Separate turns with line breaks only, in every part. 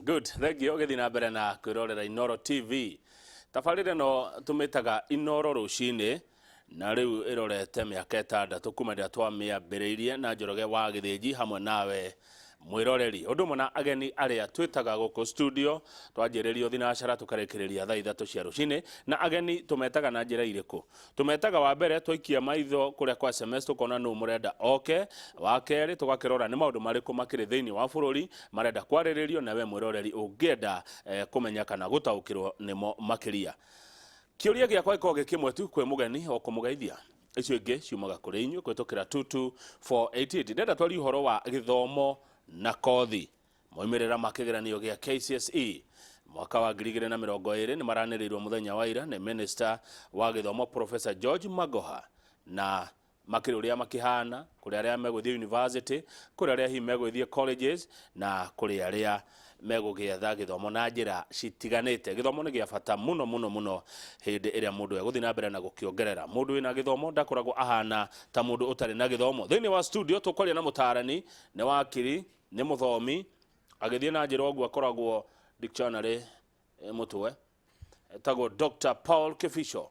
Good. Thank you. Ũgĩthiĩ na mbere na kwĩrorera Inoro TV. Tabarĩra ĩno tũmĩtaga Inoro rũcinĩ na rĩu ĩrorete mĩaka 6 kuma rĩrĩa twamĩambĩrĩirie na Njoroge wa Gĩthĩnji hamwe nawe mwĩroreri, ũndũ ũmwe na ageni arĩa twĩtaga gũkũ studio. Twanjĩrĩrio thinacara tũkarĩkĩrĩria thaa 3 cia rũcinĩ. Na ageni tũmetaga na njĩra irĩkũ? Tũmetaga wa mbere twaikia maitho kũrĩa kwa SMS, tũkona nũ mũrenda oke. Wa kerĩ, tũgakĩrora nĩ maũndũ marĩkũ makĩrĩ thĩinĩ wa bũrũri marenda kwarĩrĩrio na we mwĩroreri ũngĩenda kũmenya kana gũtaũkĩrwo nĩmo makĩria. Kĩũria gĩakwa gĩkoragwo gĩ kĩmwe tu kwĩ mũgeni o kũmũgeithia. Icio ingĩ ciumaga kũrĩ inyuĩ kũhĩtũkĩra 22488. Ndĩrenda twarie ũhoro wa gĩthomo na kothi. Moimĩrĩra ma kĩgeranio gĩa KCSE mwaka wa 2020 nĩ maranĩrĩirwo mũthenya wa ira nĩ Minister wa gĩthomo Professor George Magoha, na makĩrĩ ũrĩa makĩhana kũrĩ arĩa megũthiĩ university, kũrĩ arĩa hihi megũthiĩ colleges, na kũrĩ arĩa megũgĩetha gĩthomo na njĩra citiganĩte. Gĩthomo nĩ gĩa bata mũno mũno mũno hĩndĩ ĩrĩa mũndũ egũthiĩ na mbere na gũkĩongerera. Mũndũ wĩna gĩthomo ndakoragwo ahana ta mũndũ ũtarĩ na gĩthomo. Thĩinĩ wa studio tũkwaria na mũtaarani, nĩ wakiri, nĩ mũthomi, agĩthiĩ na njĩra ũguo akoragwo dictionary mũtwe, etagwo Dr. Paul Kibicho.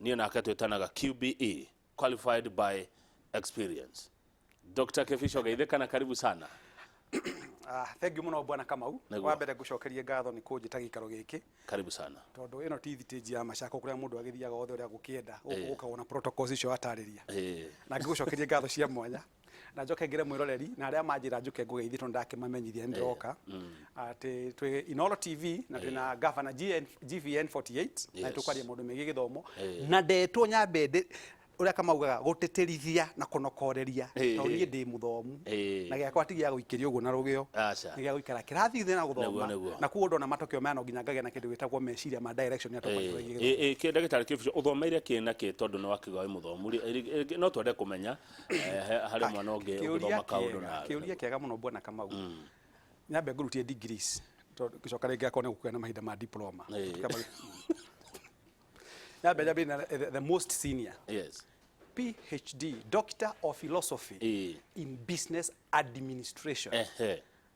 Niĩ nake twĩtanaga QBE, qualified by experience. Dr. Kibicho, geithĩka na karibu sana.
Ah, thank you mũno, bwana Kamau.
Nĩguo.
Wa mbere ngũcokerie ngatho nĩ kũnjĩta gĩikaro gĩkĩ,
Karibu sana.
tondũ ĩno ti thitĩnji ya macako kũrĩa mũndũ agĩthiaga othe ũrĩa gũkĩenda. Gũkũ gũkagwo na protocols icio watarĩria. Na ngĩgũcokerie ngatho cia mwanya na njoke ngĩre mwĩroreri na arĩa manjĩra njũke ngũgeithie, tondũ ndakĩmamenyithia nĩ ndĩroka, atĩ twĩ Inoro TV na twĩna Governor GN, GVN 48 na tũkwaria maũndũ megiĩ gĩthomo. Na ndetwo nyambe ũrĩa kamaugaga gũtĩtĩrithia na kũnokoreria, tondũ niĩ ndĩ mũthomu na gĩakwa ti gĩa gũikĩrio ũguo na rũgĩo,
Aca.
nĩ gĩa gũikara kĩrathi thĩ na gũthoma.
Nĩguo.
Na kuo ndona matokeo maya no nginya ngagĩa na kĩndũ gĩtagwo meciria ma direction ya tũkwaria wĩgiĩ gĩthomo.
Ĩ ndagĩtarĩ Kibicho, ũthomeire kĩ na kĩ? Tondũ nĩ wakiuga wĩ mũthomu rĩ, no twende kũmenya harĩ mwana ũngĩ
Kĩũria
ũngĩthoma kaũndũ
kĩega,
nawe.
Kĩũria kĩega mũno, bwana Kamau. Nyambe ngũrutie degrees, tondũ ngĩcoka rĩngĩ akorwo nĩ gũkũgĩa na mahinda ma diploma. Nyambe nyambie na the most senior. PhD, Doctor of Philosophy in Business Administration.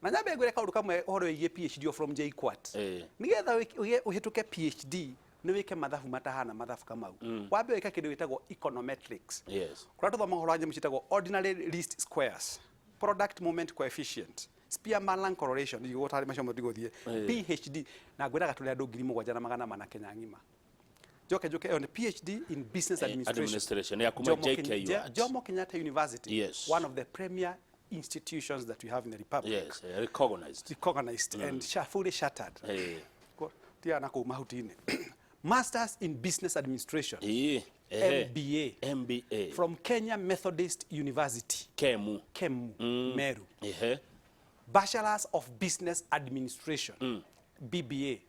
Na nyambe ngwĩre kaũndũ kamwe ũhoro wĩgiĩ PhD from JKUAT. Nĩgetha ũhĩtũke PhD nĩ wĩke mathabu matahana mathabu, Kamau. Wambe wĩke kĩndũ gĩtagwo econometrics, kũrĩa tũthomaga ũhoro wa nyamũ ciĩtagwo ordinary least squares, product moment coefficient, Spearman rank correlation. Ndigũtarĩ macio mothe, ndigũthiĩ. PhD na ngwĩraga tũrĩ andũ 7400 Kenya ng'ima. Njoke njoke ĩyo nĩ PhD in Business Administration.
Administration ya kuma
Jomo
JKUAT.
Jomo Kenyatta University, one of the premier institutions that we have in the republic.
Yes, recognized.
Recognized and fully chartered. Tiga na kũu mahuti-inĩ. Masters in Business Administration, MBA,
MBA
from Kenya Methodist University,
KEMU.
KEMU, Meru. Bachelors of Business Administration, BBA,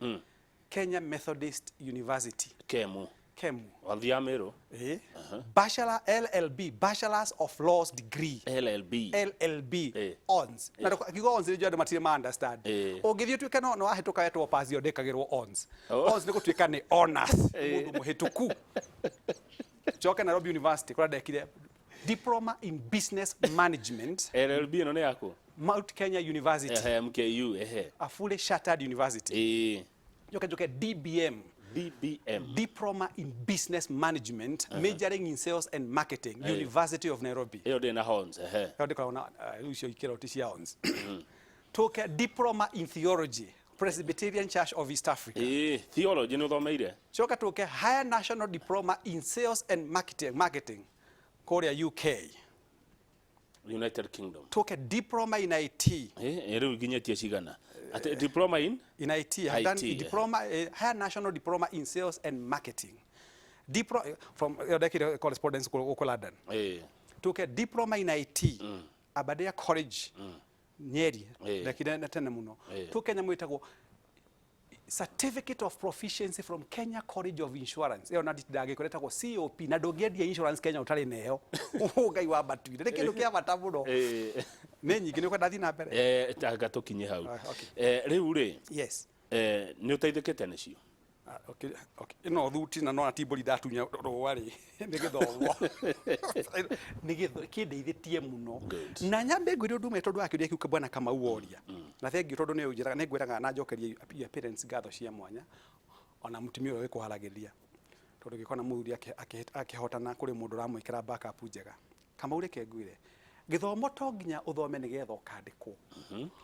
Kenya Methodist University,
KEMU.
KEMU.
Wathiaga Meru.
Bachelor LLB, Bachelors of Laws degree.
LLB.
LLB. Hons. Na kiugo hons nĩ andũ matirĩ ma understand. Ũngĩthiĩ ũtuĩke no wahĩtũka wetwo pass, ĩyo ndĩkagĩrwo hons. Hons nĩ gũtuĩka nĩ honors, mũndũ mũhĩtũku. Njoke Nairobi University kũrĩa ndekire Diploma in Business Management.
LLB ĩno nĩ yaku?
Mount Kenya University.
MKU, ehe.
A fully chartered university. Njoke njoke DBM.
DBM.
Diploma in Business Management, majoring in Sales and Marketing, University of Nairobi.
Ĩyo ndĩ na hons, ehe.
Ĩyo ndĩkoragwo na rĩu icio ikĩro ti cia hons. Tũke Diploma in Theology, Presbyterian Church of East Africa.
Theology nĩ ũthomeire?
Coka tũke Higher National Diploma in Sales and Marketing kũrĩa UK.
United Kingdom.
Tũke Diploma in IT.
Rĩu nginyĩtie cigana? Atĩ diploma in
In IT. I've done
IT, eh.
diploma, Higher National Diploma in Sales and Marketing. From ĩyo ndekire correspondence gũkũ London. Tuke Diploma in IT, Aberdare College, Nyeri. Ndekire na tene mũno. Tuke nyamũ ĩtagwo Certificate of Proficiency from Kenya College of Insurance. Ĩyo na ndagĩkora ĩtagwo COP, na ndũngĩendia insurance Kenya ũtarĩ nayo. Ngai wa matuire nĩ kĩndũ kĩa bata mũno. Nĩ nyingĩ, nĩ ũkwenda thiĩ na mbere?
Tanga tũkinye hau.
Ah, okay.
Rĩu rĩ,
Yes.
Nĩ ũteithĩkĩte nĩcio?
Ah, okay. Ĩno thuti na nona ti mbũri ndatunya rũa rĩ, nĩ gĩthomo nĩ gĩthomo kĩndeithĩtie mũno.
Good.
Na nyambe ngwĩre ũndũ ũmwe, tondũ wa kĩũria kĩu bwana Kamau woria. Na thengiũ tondũ nĩ ũnjĩraga, nĩ ngwĩraga na njokerie your parents ngatho cia mwanya, ona mũtumia ũrĩa wĩkũharagĩrĩria, tondũ ngĩkona mũthuri akĩhotana kũrĩ mũndũ ũramwĩkĩra backup njega. Kamau, reke ngwĩre, gĩthomo to nginya ũthome nĩgetha ũkandĩkwo.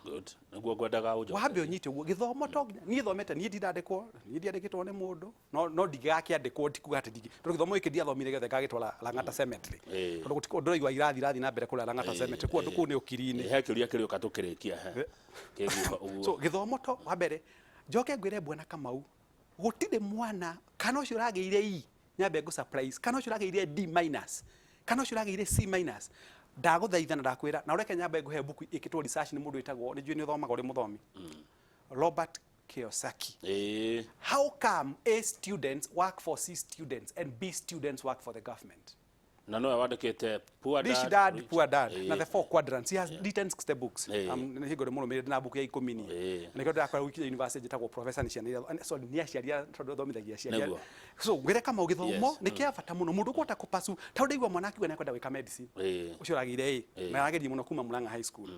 Good, nĩguo ngwendaga ũnjokerie.
Wambe ũnyite ũguo, gĩthomo to nginya, niĩ thomete, niĩ ndindandĩkwo, niĩ ndiandĩkĩtwo nĩ mũndũ, no ndingĩgakĩandĩkwo, ndikuga atĩ ndingĩ, tondũ gĩthomo gĩkĩ ndiathomire gĩothe ngagĩtwara Lang'ata Cemetery. Tondũ gũtikũ ndĩraigua irathi na mbere kũrĩa Lang'ata Cemetery, kũu andũ kũu nĩ ũkiri-inĩ.
He kĩũria kĩrĩũka tũkĩrĩkia he kĩgiĩ ũguo.
So gĩthomo to wa mbere, njoke ngwĩre bwana Kamau, gũtirĩ mwana kana ũcio ũragĩire E, nyambe ngũ surprise, kana ũcio ũragĩire D minus, kana ũcio ũragĩire C minus, ndagũthaitha na ndakwĩra, na ũreke nyambe ngũhe mbuku ĩkĩtwo research nĩ mũndũ wĩtagwo, nĩ njũĩ nĩ ũthomaga ũrĩ mũthomi, Robert Kiyosaki. How come A students work for C students and B students work for the government?
Na nowe wandĩkĩte Poor
Rich
Dad,
Dad,
Rich
Poor Dad, na The Four Quadrants. He has written 60 books. Nĩ hingo ndĩmũrũmĩrĩire na mbuku ya 10 niĩ. Na nĩkĩo ndĩrakora gũkinya university njĩtagwo professor nĩ ciana iria, sorry, nĩ aciari tondũ thomithagia aciari. So ngwĩre Kamau, gĩthomo nĩ kĩa bata mũno. Mũndũ ũkũhota kũpasu, tondũ ndaigua mwana akiuga nĩ ekwenda gwĩka medicine. Ũcio ũragĩire A, na arageria mũno kuma Murang'a High School.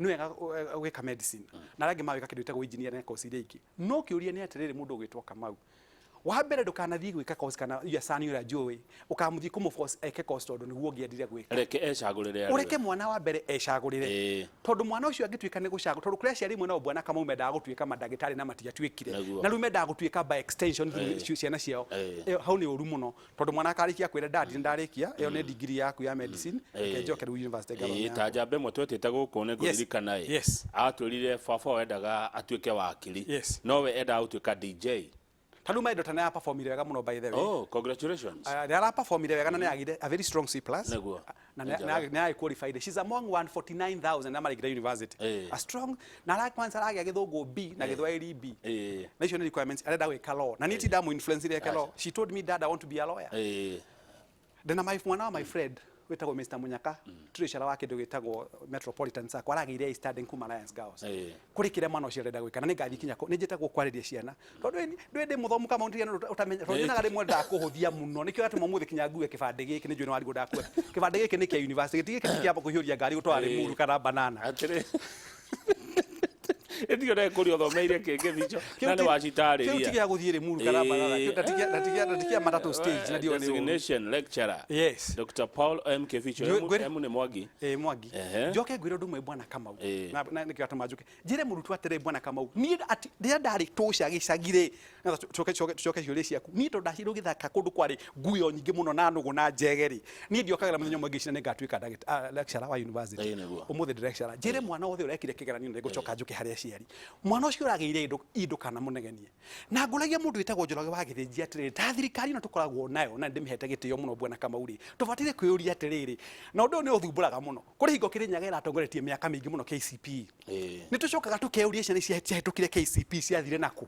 Nĩ wega gwĩka medicine. Na arĩa angĩ magwĩka kĩndũ gĩtagwo engineer na course iria ingĩ. No kĩũria nĩ atĩrĩrĩ, mũndũ ũgwĩtwo Kamau, wa mbere ndũkanathiĩ gwĩka course kana your son ũrĩa njũĩ ũkamũthiĩ kũmũforce eke course tondũ nĩguo ũngĩendire gwĩka.
Reke ecagũrĩre arĩ
Ũreke
we.
mwana wa mbere ecagũrĩre. Tondũ mwana ũcio angĩtuĩka nĩ gũcagũra, tondũ kũrĩ aciari amwe nao bwana Kamau mendaga gũtuĩka mandagĩtarĩ na matiatuĩkire. Na rĩu mendaga gũtuĩka by extension through ciana ciao. Ĩyo hau nĩ ũru mũno, tondũ mwana akarĩkia kwĩra dad nĩ ndarĩkia, ĩyo nĩ degree yaku ya medicine, reke njoke rĩu university ngathome
Ta
yakwa.
njamba ĩmwe twetĩte gũkũ nĩ ngũririkana ĩ. Atwĩrire baba wendaga atuĩke wakiri. Nowe endaga gũtuĩka DJ.
Ta rĩu my daughter nĩ araperformire wega mũno, by the way.
Oh, congratulations.
Nĩ araperformire wega na nĩ agire a very strong C plus. Na
Njega.
nĩ qualified. She's among 149,000 na maraingĩra university. A strong, na ara kwanza aragĩa gĩthũngũ B na gĩthwaĩri B. Na icio nĩ requirements, arenda gwĩka law. Na niĩ ti ndamu influence eke law. She told me, "Dad, I want to be a lawyer." Ndĩna my mwana wa my friend wĩtagwo Mr Munyaka, treasurer wa kĩndũ gĩtagwo Metropolitan Sacco, aragĩire A standing kuma Alliance Girls. Kũrĩ kĩrĩa mwana ũcio arenda gwĩka, na nĩngathiĩ kinya nĩ njĩtagwo kwarĩria ciana, tondũ ndũĩ ndĩ mũthomu kama ũndigana ũtamenya, tondũ nyonaga rĩmwe ndakũhũthia mũno, nĩkĩo gatũma ũmũthĩ kinya ngue kĩbandĩ gĩkĩ, nĩ njũĩ nĩ warigwo ndakua kĩbandĩ gĩkĩ nĩ kĩa university, gĩti gĩkĩ ti kĩa kũhiũria ngari gũtwara Limuru kana banana.
Atĩrĩ. Ĩndio ndagĩkũria kũrĩa ũthomeire kĩngĩ bicho na nĩ wacitarĩria.
Kĩu ti gĩa gũthiĩ Limuru kana banana, kĩu ndatigia matatũ stage na ndiũĩ nĩ ũru.
Designation lecturer.
Yes.
Dr. Paul M. Kibicho. M nĩ Mwangi.
Mwangi. Njoke ngwĩre ũndũ ũmwe bwana Kamau. Na nĩkĩo atũma njuke. Njĩre mũrutwo atĩrĩ bwana Kamau, niĩ atĩ rĩrĩa ndarĩ tũca gĩcagi rĩ, nĩgetha tũcoke ciũria ciaku. Niĩ tondũ ndaciarĩirwo gĩthaka kũndũ kwarĩ nguyo nyingĩ mũno na nũgũ na njege rĩ, niĩ ndiokagĩra mũthenya ũmwe ngĩciria nĩ ngatuĩka lecturer wa university.
Nĩguo.
Ũmũthĩ ndĩ lecturer. Njĩre mwana wothe ũrekire kĩgeranio nĩ ngũcoka njũke harĩ aciari. Mwana ũcio ũragĩire indo kana mũnegenie. Na ngũragia mũndũ wĩtagwo Njoroge wa Gĩthĩnji atĩrĩrĩ, ta thirikari ĩno tũkoragwo nayo na ndĩmĩhete gĩtĩo mũno bwana Kamau rĩ, tũbataire kwĩyũria atĩrĩrĩ, na ũndũ ũyũ nĩ ũthumbũraga mũno. Kũrĩ hingo Kĩrĩnyaga ĩratongoretie mĩaka mĩingĩ mũno KCPE. Nĩ tũcokaga tũkeyũria ciana ici ciahĩtũkire KCPE ciathire nakũ?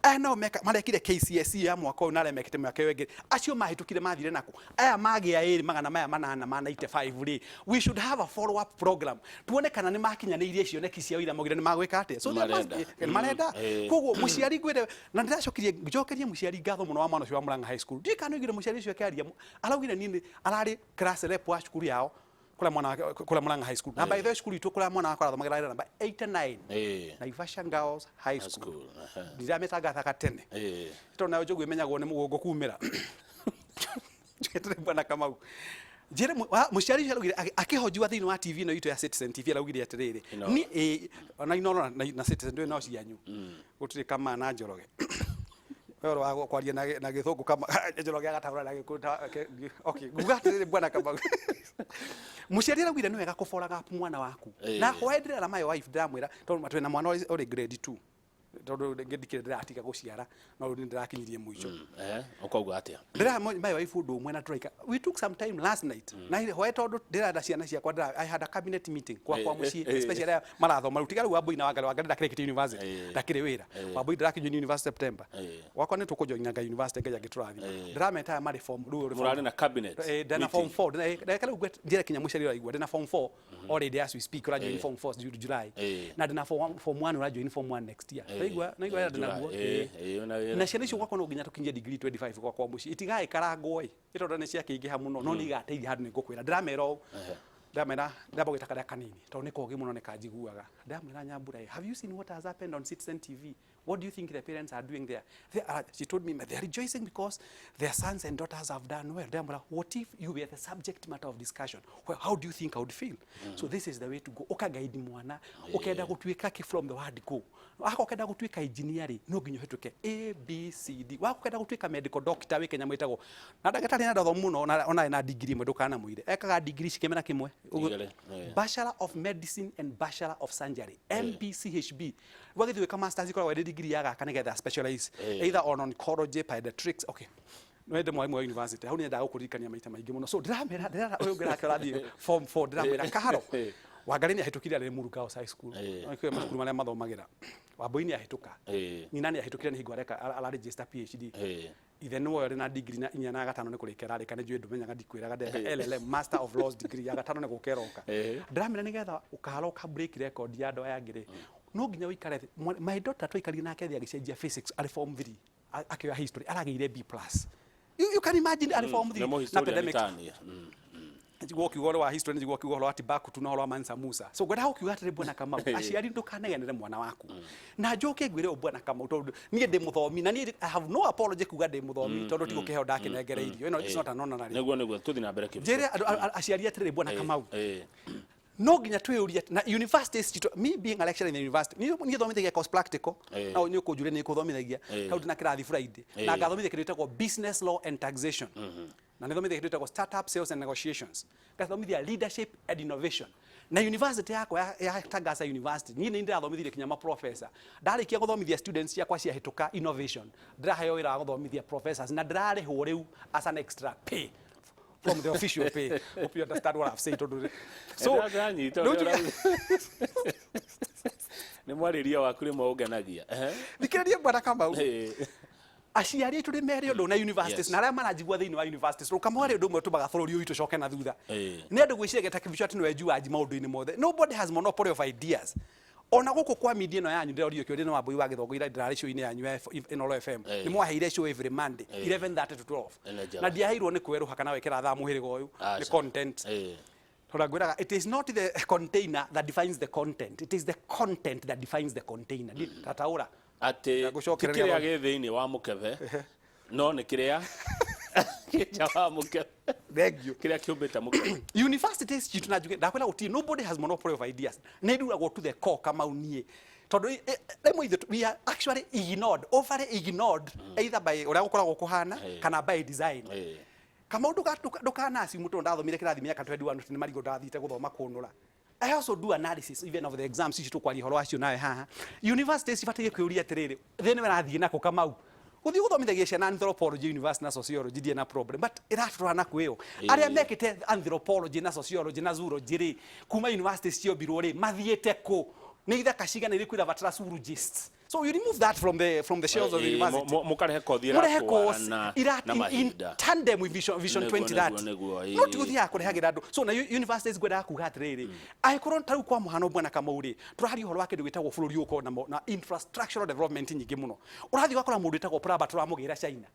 Aya nao marekire KCSE ya mwaka ũyũ na arĩa mekĩte mwaka ũyũ ũngĩ, acio mahĩtũkire mathire nakũ? Aya magĩa ĩrĩ magana maya manana ma 95 rĩ, we should have a follow up program, tuone kana nĩ makinyanĩirie cioneki ciao iria maugire nĩ magwĩka atĩa. So there must
Marenda.
be, nĩ marenda. Koguo mũciari ngwĩre, na ndĩracokirie njokerie mũciari ngatho mũno wa mwana ũcio wa Murang'a High School. Ndiũĩ kana nĩoigire mũciari ũcio akĩaria, araugire niĩ nĩ ararĩ class rep wa cukuru yao kũrĩa mwana wake, kũrĩa Murang'a High School. Na by the way cukuru itũ kũrĩa mwana wakwa arathomagĩra arĩ namba 89. Naivasha Girls High
High
School.
School, aha.
Ndiramĩtangathaga tene. Tondũ nayo njogu ĩmenyagwo nĩ mũgongo kumĩra. Njĩtĩre bwana Kamau. Njĩre mũciari ũcio araugire, akĩhojiwa thĩinĩ wa TV ĩno itũ ya Citizen TV araugire atĩrĩrĩ,
Ino.
ni, ona Inooro na Citizen ndũĩ no cianyu. Gũtirĩ kama na Njoroge. Wewe wa kwaria na gĩthũngũ kama Njoroge agataũra na gĩkũyũ ta, okay, nguga atĩrĩrĩ bwana Kamau. Mũciari araugire nĩ wega kũboraga up mwana waku. Na hwaĩ ndĩrera my wife ndĩramwĩra, tondũ twĩna mwana ũrĩ grade 2. Tondũ rĩngĩ ndikĩrĩ ndĩratiga gũciara, no rĩu nĩ ndĩrakinyirie mũico.
Ũkauga atĩa?
Ndĩra my wife ũndũ ũmwe na tũraika. We took some time last night. Na hwaĩ tondũ ndĩrenda ciana ciakwa, I had a cabinet meeting kwa mũciĩ, especially arĩa marathoma rĩu. Tiga rĩu Wambui na Wangari, Wangari ndakĩrĩkĩtie university, ndakĩrĩ wĩra. Wambui ndĩrakinyio university September. Wakwa nĩ tũkũjoinaga university Ngai angĩtũrathima. Ndĩrameta aya marĩ form, rĩu ũrĩ form
Mũrarĩ na cabinet
ndĩna form
meeting.
4, ndĩna, rĩu njĩre kinya mũciari ũraigua, ndĩna form 4 already as we speak, ũrajoin form 4 July. Na ndĩna form 1 ũrajoin form 1 next year. Naigua ndĩna
July.
guo.
Ona wĩra.
Na ciana icio gwakwa no nginya tũkinyie degree 25 gwakwa mũciĩ. Itigaĩkarangwo ĩ. Ĩtondũ nĩ ciakĩingĩha mũno, no nĩ igateithia handũ nĩ ngũkwĩra. Ndĩramera ũũ. Ndĩramera, ndamba gwĩta karĩa kanini, tondũ nĩ kogĩ mũno nĩ kanjiguaga. Ndamwĩra, "Nyambura, have you seen what has happened on Citizen TV? What do you think the parents are doing there?" She told me they are rejoicing because their sons and daughters have done well. Ndamwĩra, "What if you were the subject matter of discussion? Well, how do you think I would feel?" So this is the way to go. Ũkagaidi mwana ũkenda gũtuĩka kĩ from the word go. Wako ũkenda gũtuĩka engineer rĩ, no nginya ũhĩtũke A B C D. Wako ũkenda gũtuĩka medical doctor, wĩ Kenya mwĩtagwo na ndagĩtarĩ na ndathomu mũno, ona na degree ĩmwe ndũkanamwĩre ekaga degree cikĩmera kĩmwe.
Igĩrĩ, eh.
Bachelor of Medicine and Bachelor of Surgery, MBCHB. Wagĩthiĩ gwĩka masters, ikoragwo ĩrĩ degree ya gaka nĩgetha specialize either on oncology, pediatrics. Okay, no ndĩ mwarimũ wa university hau, nĩendaga gũkũririkania maita maingĩ mũno. So ndĩramera, ndĩrera ũyũ ũngĩ nake ũrathiĩ form 4, ndĩramwĩra, "Karo Wangarĩ nĩ ahĩtũkire arĩ Muru Girls High School." Kwĩ macukuru marĩa mathomagĩra. Wambui nĩ ahĩtũka. Nyina nĩ ahĩtũkire, nĩ hingo areka araregister PhD. Ithe nĩwe ũrĩ na degree na inya na gatano nĩ kũrĩkia ararĩka. Nĩ njũĩ ndũmenyaga, ndikwĩraga ndeka LLM, Master of Laws degree ya gatano nĩ gũka ĩroka. Ndĩramera nĩgetha ũkaroka break record ya andũ aya angĩ rĩ, no nginya ũikare thĩ. My daughter twaikarire nake thĩ agĩcenjia physics arĩ form 3, akĩoya history, aragĩire B+. You can imagine, arĩ form
Nĩ
3 na
mũhistorian.
Pandemic.
Tania.
Njiguo ũkiuga ũhoro wa history, njiguo ũkiuga ũhoro wa Timbuktu na ũhoro wa Mansa Musa. So ngwendaga gũkiuga atĩrĩ, bwana Kamau, aciari, ndũkanegenere mwana waku. Na njoke ngwĩre ũũ, bwana Kamau, tondũ niĩ ndĩ mũthomi na niĩ I have no apology kuga ndĩ mũthomi, tondũ ti gũkĩheo ndakĩnengereirio. Ĩno it's not an honorary.
Nĩguo tũthiĩ na mbere kĩbico.
Njĩre aciari atĩrĩrĩ, bwana Kamau, no nginya twĩyũrie na universities citũ. Me being a lecturer in the university, niĩ thomithagia course practical. Na nĩ ũkũnjũria nĩ kũthomithagia hau ndĩ na kĩrathi Friday na ngathomithia kĩndũ gĩtagwo business law and taxation, na nĩ thomithia kĩndũ gĩtagwo startup sales and negotiations, ngathomithia leadership and innovation. Na university yakwa ya Tangaza University, niĩ nĩ ndĩrathomithirie kinya ma professor. Ndarĩkia gũthomithia students ciakwa ciahĩtũka innovation, ndĩraheo wĩra wa gũthomithia professors na ndĩrarĩhwo rĩu as an extra pay from the official pay. Hope you understand what I've said. Tondũ
so ndĩranyita
rĩu
ũrĩa nĩ mwarĩria waku rĩmwe ũngenagia. Ehe.
Thikĩrĩria, bwana Kamau. Aciari aitũ nĩ mere ũndũ na universities na arĩa maranjigua thĩinĩ wa universities, rũkamwe harĩ ũndũ ũmwe ũtũmaga bũrũri ũyũ witũ ũcoke na thutha nĩ andũ gwĩciria ta kĩbico atĩ nĩwe njuanji maũndũ-inĩ mothe. Nobody has monopoly of ideas. Ona gũkũ kwa media ĩno yanyu, ndĩrorio kĩũria nĩ Wambui wa Gĩthongo ira ndĩrarĩ show-inĩ yanyu ya Inooro FM. Nĩ mwaheire show every Monday 11:30 to 12.
Ĩno njega.
Na ndiaheirwo nĩ kwerũha kana wekĩra thaa mũhĩrĩga ũyũ nĩ
Aca.
content. Tondũ ngwĩraga, it is not the container that defines the content, it is the content that defines the container. Tataũra.
Atĩ ti
Ngũcokereria.
kĩrĩa gĩ thĩinĩ wa mũkebe, no nĩ kĩrĩa kĩ nja wa mũkebe.
Thank you.
Kĩrĩa kĩũmbĩte mũkebe.
Universities citũ, na njuge ndakwĩra gũtirĩ, nobody has monopoly of ideas. Nĩ nduragwo to the core, Kamau. Niĩ tondũ rĩmwe ithuĩ we are actually ignored, overly ignored, either by ũrĩa gũkoragwo kũhana kana by design. Kamau, ndũkana assume tondũ ndathomire kĩrathi mĩaka 21 nĩ marigũ ndathiĩte gũthoma kũnũra. I also do analysis even of the exams ici tũkwaria ũhoro wacio nawe haha. Universities cibataire kwĩyũria atĩrĩrĩ, thĩ nĩwe ĩrathiĩ nako? Kamau, gũthiĩ gũthomithagia ciana anthropology university na sociology, ndirĩ na problem, but ĩratũtwara na kwĩyo arĩa mekĩte anthropology na sociology na zoology rĩ, kuma universities ciombirwo rĩ, mathiĩte kũ? Nĩ ithaka cigana irĩkũ irabatara zoologists? So you remove that from the shelves of the university.
Mũkarehe kothi
Mũrehe course
ĩratwarana
ira
na
in
mahinda.
tandem with Vision
Nĩguo,
2030.
nĩguo,
No ti gũthiaga kũrehagĩra andũ. So na universities ngwendaga kuga atĩrĩrĩ, angĩkorwo ta rĩu kwa mũhano, bwana Kamau rĩ, tũraria ũhoro wa kĩndũ gĩtagwo bũrũri ũkorwo na infrastructural development nyingĩ mũno, ũrathiĩ ũgakora mũndũ wĩtagwo plumber tũramũgĩra China,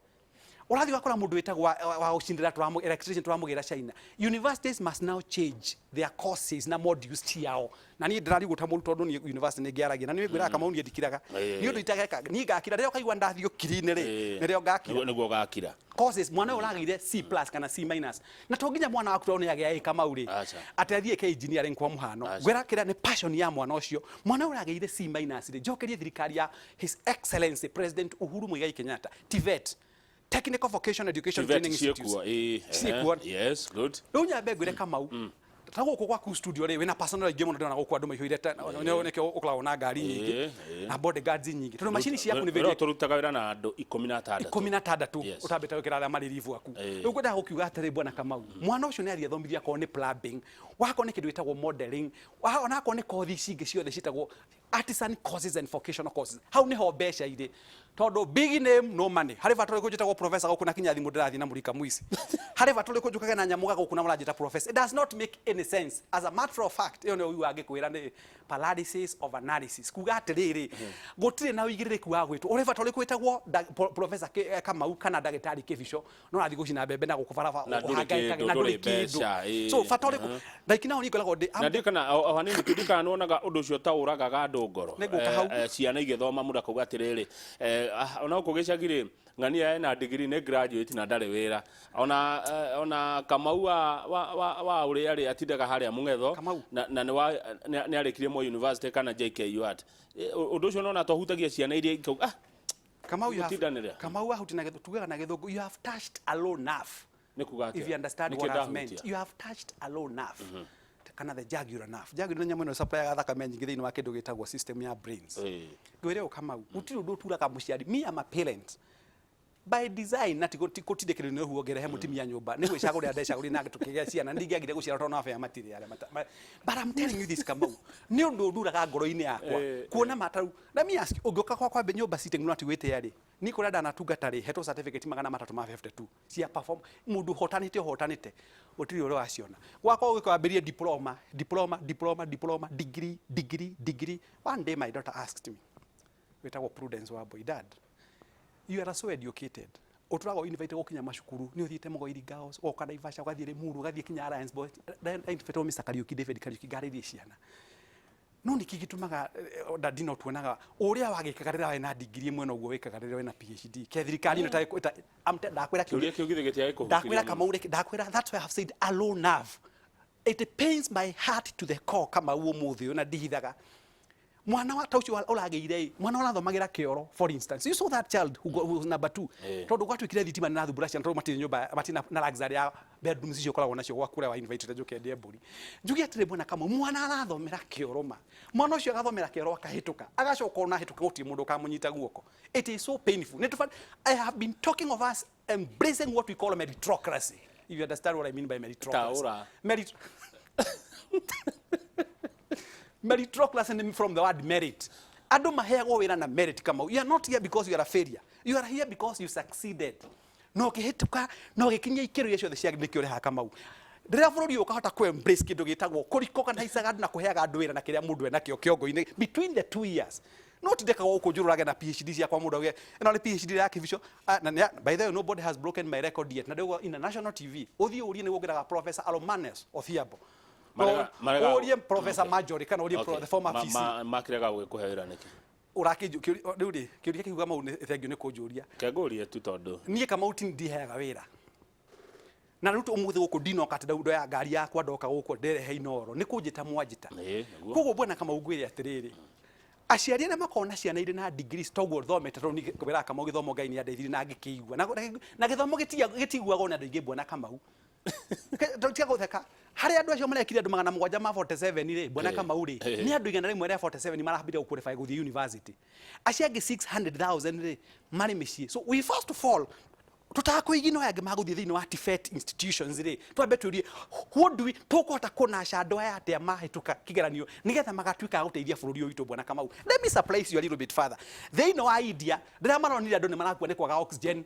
ũrathiĩ ũgakora mũndũ wĩtagwo wa gũcindĩra electrician tũramũgĩra China. Universities must now change their courses na modules ciao. Na niĩ ndĩrarigwo ta mũrutwo, tondũ niĩ university nĩ ngĩaragia na nĩ ngwĩraga Kamau, niĩ ndikiraga. Nĩ ũndũ itageka niĩ ngakira rĩrĩa ũkaigua ndathiĩ ũkiri-inĩ rĩ, nĩrĩo ngakira.
Nĩguo ũgakira.
Courses, mwana ũyũ ũragĩire C+ kana C-, na to nginya mwana waku tondũ nĩ agĩa A, Kamau rĩ,
Aca.
atĩ athiĩ eke engineering. Kwa mũhano,
Aca.
ngwĩra kĩrĩa nĩ passion ya mwana ũcio. Mwana ũyũ ũragĩire C- rĩ, njokerie thirikari ya His Excellency President Uhuru Muigai Kenyatta, TVET, Technical Vocational Education
TVET
Training Institutes
ciĩkuo, ĩĩ,
ciĩkuo.
Yes, good.
Rĩu nyambe ngwĩre, Kamau, ta gũkũ gwaku studio rĩ, wĩna personal aingĩ mũno. Ndĩrona gũkũ andũ maihũire nĩkĩo ũkoragwo na ngari nyingĩ na bodyguards nyingĩ, tondũ macini ciaku nĩ
Wĩra
very
tũrutaga wĩra na andũ 16.
16. Ũtambĩte gwĩkĩra arĩa marĩ ribu aku. Rĩu ngwendaga gũkiuga atĩrĩ, bwana Kamau, mwana ũcio nĩ athiĩ athomithio akorwo nĩ plumbing, wakorwo nĩ kĩndũ gĩtagwo modeling, ona akorwo nĩ kothi ici ingĩ ciothe ciĩtagwo Artisan courses and vocational courses, hau niho mbeca irĩ, tondũ big name, no money. Harĩ bata ũrĩkũ njĩtagwo professor gũkũ na kinya thimũ ndĩrathiĩ na mũrika muici? Harĩ bata ũrĩkũ njũkage na nyamũga gũkũ na mũranjĩta professor? It does not make any sense. As a matter of fact, ĩyo nĩyo ũiguaga ngĩkwĩra nĩ paralysis of analysis, kuga atĩrĩrĩ, gũtirĩ na ũigĩrĩrĩku wa gwĩtwo. Ũrĩ bata ũrĩkũ wĩtagwo professor Kamau kana ndagĩtarĩ Kĩbico no ũrathiĩ gũcina mbembe na gũkũ barabara
Na ndũrĩ
ũhangaĩkage
kĩndũ,
na ndũrĩ
ndũrĩ
kĩndũ?
mbeca, ĩĩ.
So bata ũrĩkũ? Like now niĩ ngoragwo ndĩ
Na ndikana o hanini tu, ndikana nĩwonaga ũndũ ũcio ta ũragaga andũ ngoro?
Nĩngũka hau.
Ciana igĩthoma, mũndũ akauga atĩrĩrĩ, ona gũkũ gĩcagi rĩ, ng'ania ena degree, nĩ graduate na ndarĩ wĩra. Ona Kamau wa ũrĩa rĩ, atindaga harĩa mũng'etho.
Kamau.
Na nĩ arĩkirie Moi University kana JKUAT. Ũndũ ũcio nona tohutagia ciana iria ikauga
Kamau, you have,
Gũtindanĩra.
Kamau, ahuti na gĩthũngũ, tugaga na gĩthũngũ, you have touched a low nerve.
Nĩ kuga atĩa?
If you understand
Nĩkĩ
what I've meant.
ndahutia?
You have touched a low nerve. Kana the jugular nerve. Jugular nĩ nyamũ ĩno supplyaga thakame nyingĩ thĩinĩ wa kĩndũ gĩtagwo system ya brains. Ngwĩre ũũ Kamau, gũtirĩ ũndũ ũturaga mũciari. Me, am a parent. By design, na ti gũtindĩkĩrĩrio nĩ rũhuho ngerehe mũtumia nyũmba, nĩ gwĩcagũrĩra ndecagũrire na tũkĩgĩa ciana. Ndingĩagire gũciara tondũ nabea matirĩ arĩa but I'm telling you this, Kamau, nĩ ũndũ ũnduraga ngoro-inĩ yakwa kuona mataru. Let me ask you, ũngĩũka gwakwa nyũmba sitting room ati wĩte rĩ, niĩ kũrĩa ndanatungata rĩ, hetwo certificate 352 cia perform, mũndũ ũhotanĩte, ũhotanĩte, gũtirĩ ũrĩa waciona. Gwakwa ũgĩka wambĩrĩrie diploma, diploma, diploma, diploma, degree, degree, degree. One day my daughter asked me, wĩtagwo Prudence Wambui, "Dad, you are so educated, ũtũraga invite gũkinya macukuru, nĩ ũthiĩte Mũgoiri Girls, ũgoka Naivasha, ũgathiĩ Limuru, ũgathiĩ kinya Alliance Boys." Invite Mr. Kariuki, David Kariuki, ngarĩrie ciana, no nĩkĩ gĩtũmaga dadi no tuonaga ũrĩa wagĩkaga rĩrĩa warĩ na degree ĩmwe noguo wĩkaga rĩrĩa wĩna PhD ke thirikari ĩno ndakwĩra?
Kĩũria kĩu githĩ gĩtiagĩkũhutirie
Ndakwĩra
mũno?
Kamau reke, ndakwĩra, that's why I have said a low nerve. It pains my heart to the core, Kamau, ũmũthĩ ũyũ na ndihithaga. Mwana wa ta ũcio ũragĩire ĩ, mwana ũrathomagĩra kĩoro, for instance, you saw that child who was number two, tondũ gwatuĩkire thitima nĩ rathumbũra ciana tondũ matirĩ nyũmba, matirĩ na luxury ya bedrooms icio ũkoragwo nacio gwaku kũrĩa wa invite njũke ndĩe mbũri. Njuge atĩrĩ, bwana Kamau, mwana arathomera kĩoro ma, mwana ũcio agathomera kĩoro akahĩtũka, agacoka ona ahĩtũka gũtirĩ mũndũ ũkamũnyita guoko. It is so painful. Nĩ I have been talking of us embracing what we call meritocracy, if you understand what I mean by meritocracy.
Taũra.
Meritocracy nĩ from the word merit. Andũ maheagwo wĩra na merit. Kamau, you are not here because you are a failure, you are here because you succeeded na ũkĩhĩtũka na ũgĩkinyia ikĩro iria ciothe cia nĩkĩo ũrehaga. Kamau, rĩrĩa bũrũri ũyũ ũkahota kũ embrace kĩndũ gĩtagwo kũrecognizaga andũ na kũheaga andũ wĩra na kĩrĩa mũndũ enakĩo kĩongo-inĩ between the 2 years, no tindĩkaga gũkũ njũrũrage na PhD ciakwa, mũndũ auge ĩno nĩ PhD ya Kĩbico. Ah, na by the way, nobody has broken my record yet, na ndĩguo in a national TV ũthiĩ ũrie nĩguo ngĩraga Professor Alomanes Odhiambo. Ũrie Professor Marjorie kana ũrie the former VC.
Makĩrega gũgĩkũhe wĩra nĩkĩ?
Ũrakĩnju rĩu rĩ, kĩũria kĩu Kamau, nĩ thengiũ nĩ kũnjũria.
Kengũrie tu tondũ
Niĩ Kamau ti ndiheaga wĩra na rĩu ũmũthĩ gũkũ ndinoka atĩ ndoya ngari yakwa ndoka gũkũ nderehe Inoro, nĩ kũnjĩta mwanjĩta.
Ĩĩ, nĩguo.
Koguo bwana Kamau, ngwĩre atĩrĩrĩ, aciari arĩa makoragwo na ciana irĩ na degrees toguo thomete, tondũ niĩ ngwĩraga Kamau, gĩthomo Ngai nĩ andeithirie na ngĩkĩigua na gĩthomo gĩtiguagwo nĩ andũ aingĩ, bwana Kamau. Tiga gũtheka, harĩ andũ acio marekire andũ 747 rĩ, bwana Kamau rĩ, nĩ andũ 147 marambire gũqualify gũthiĩ university, acio angĩ 600,000 rĩ marĩ mĩciĩ. So we first of all, tũtakũigino aya angĩ magũthiĩ thĩinĩ wa TVET institutions rĩ, twambe tũrie, what do we, tũkũhota kũnaca andũ aya atĩa mahĩtũka kĩgeranio nĩgetha magatuĩka a gũteithia bũrũri ũyũ witũ? Bwana Kamau, let me surprise you a little bit further. Thĩinĩ wa India, rĩrĩa maronire andũ nĩ marakua nĩ kwaga oxygen,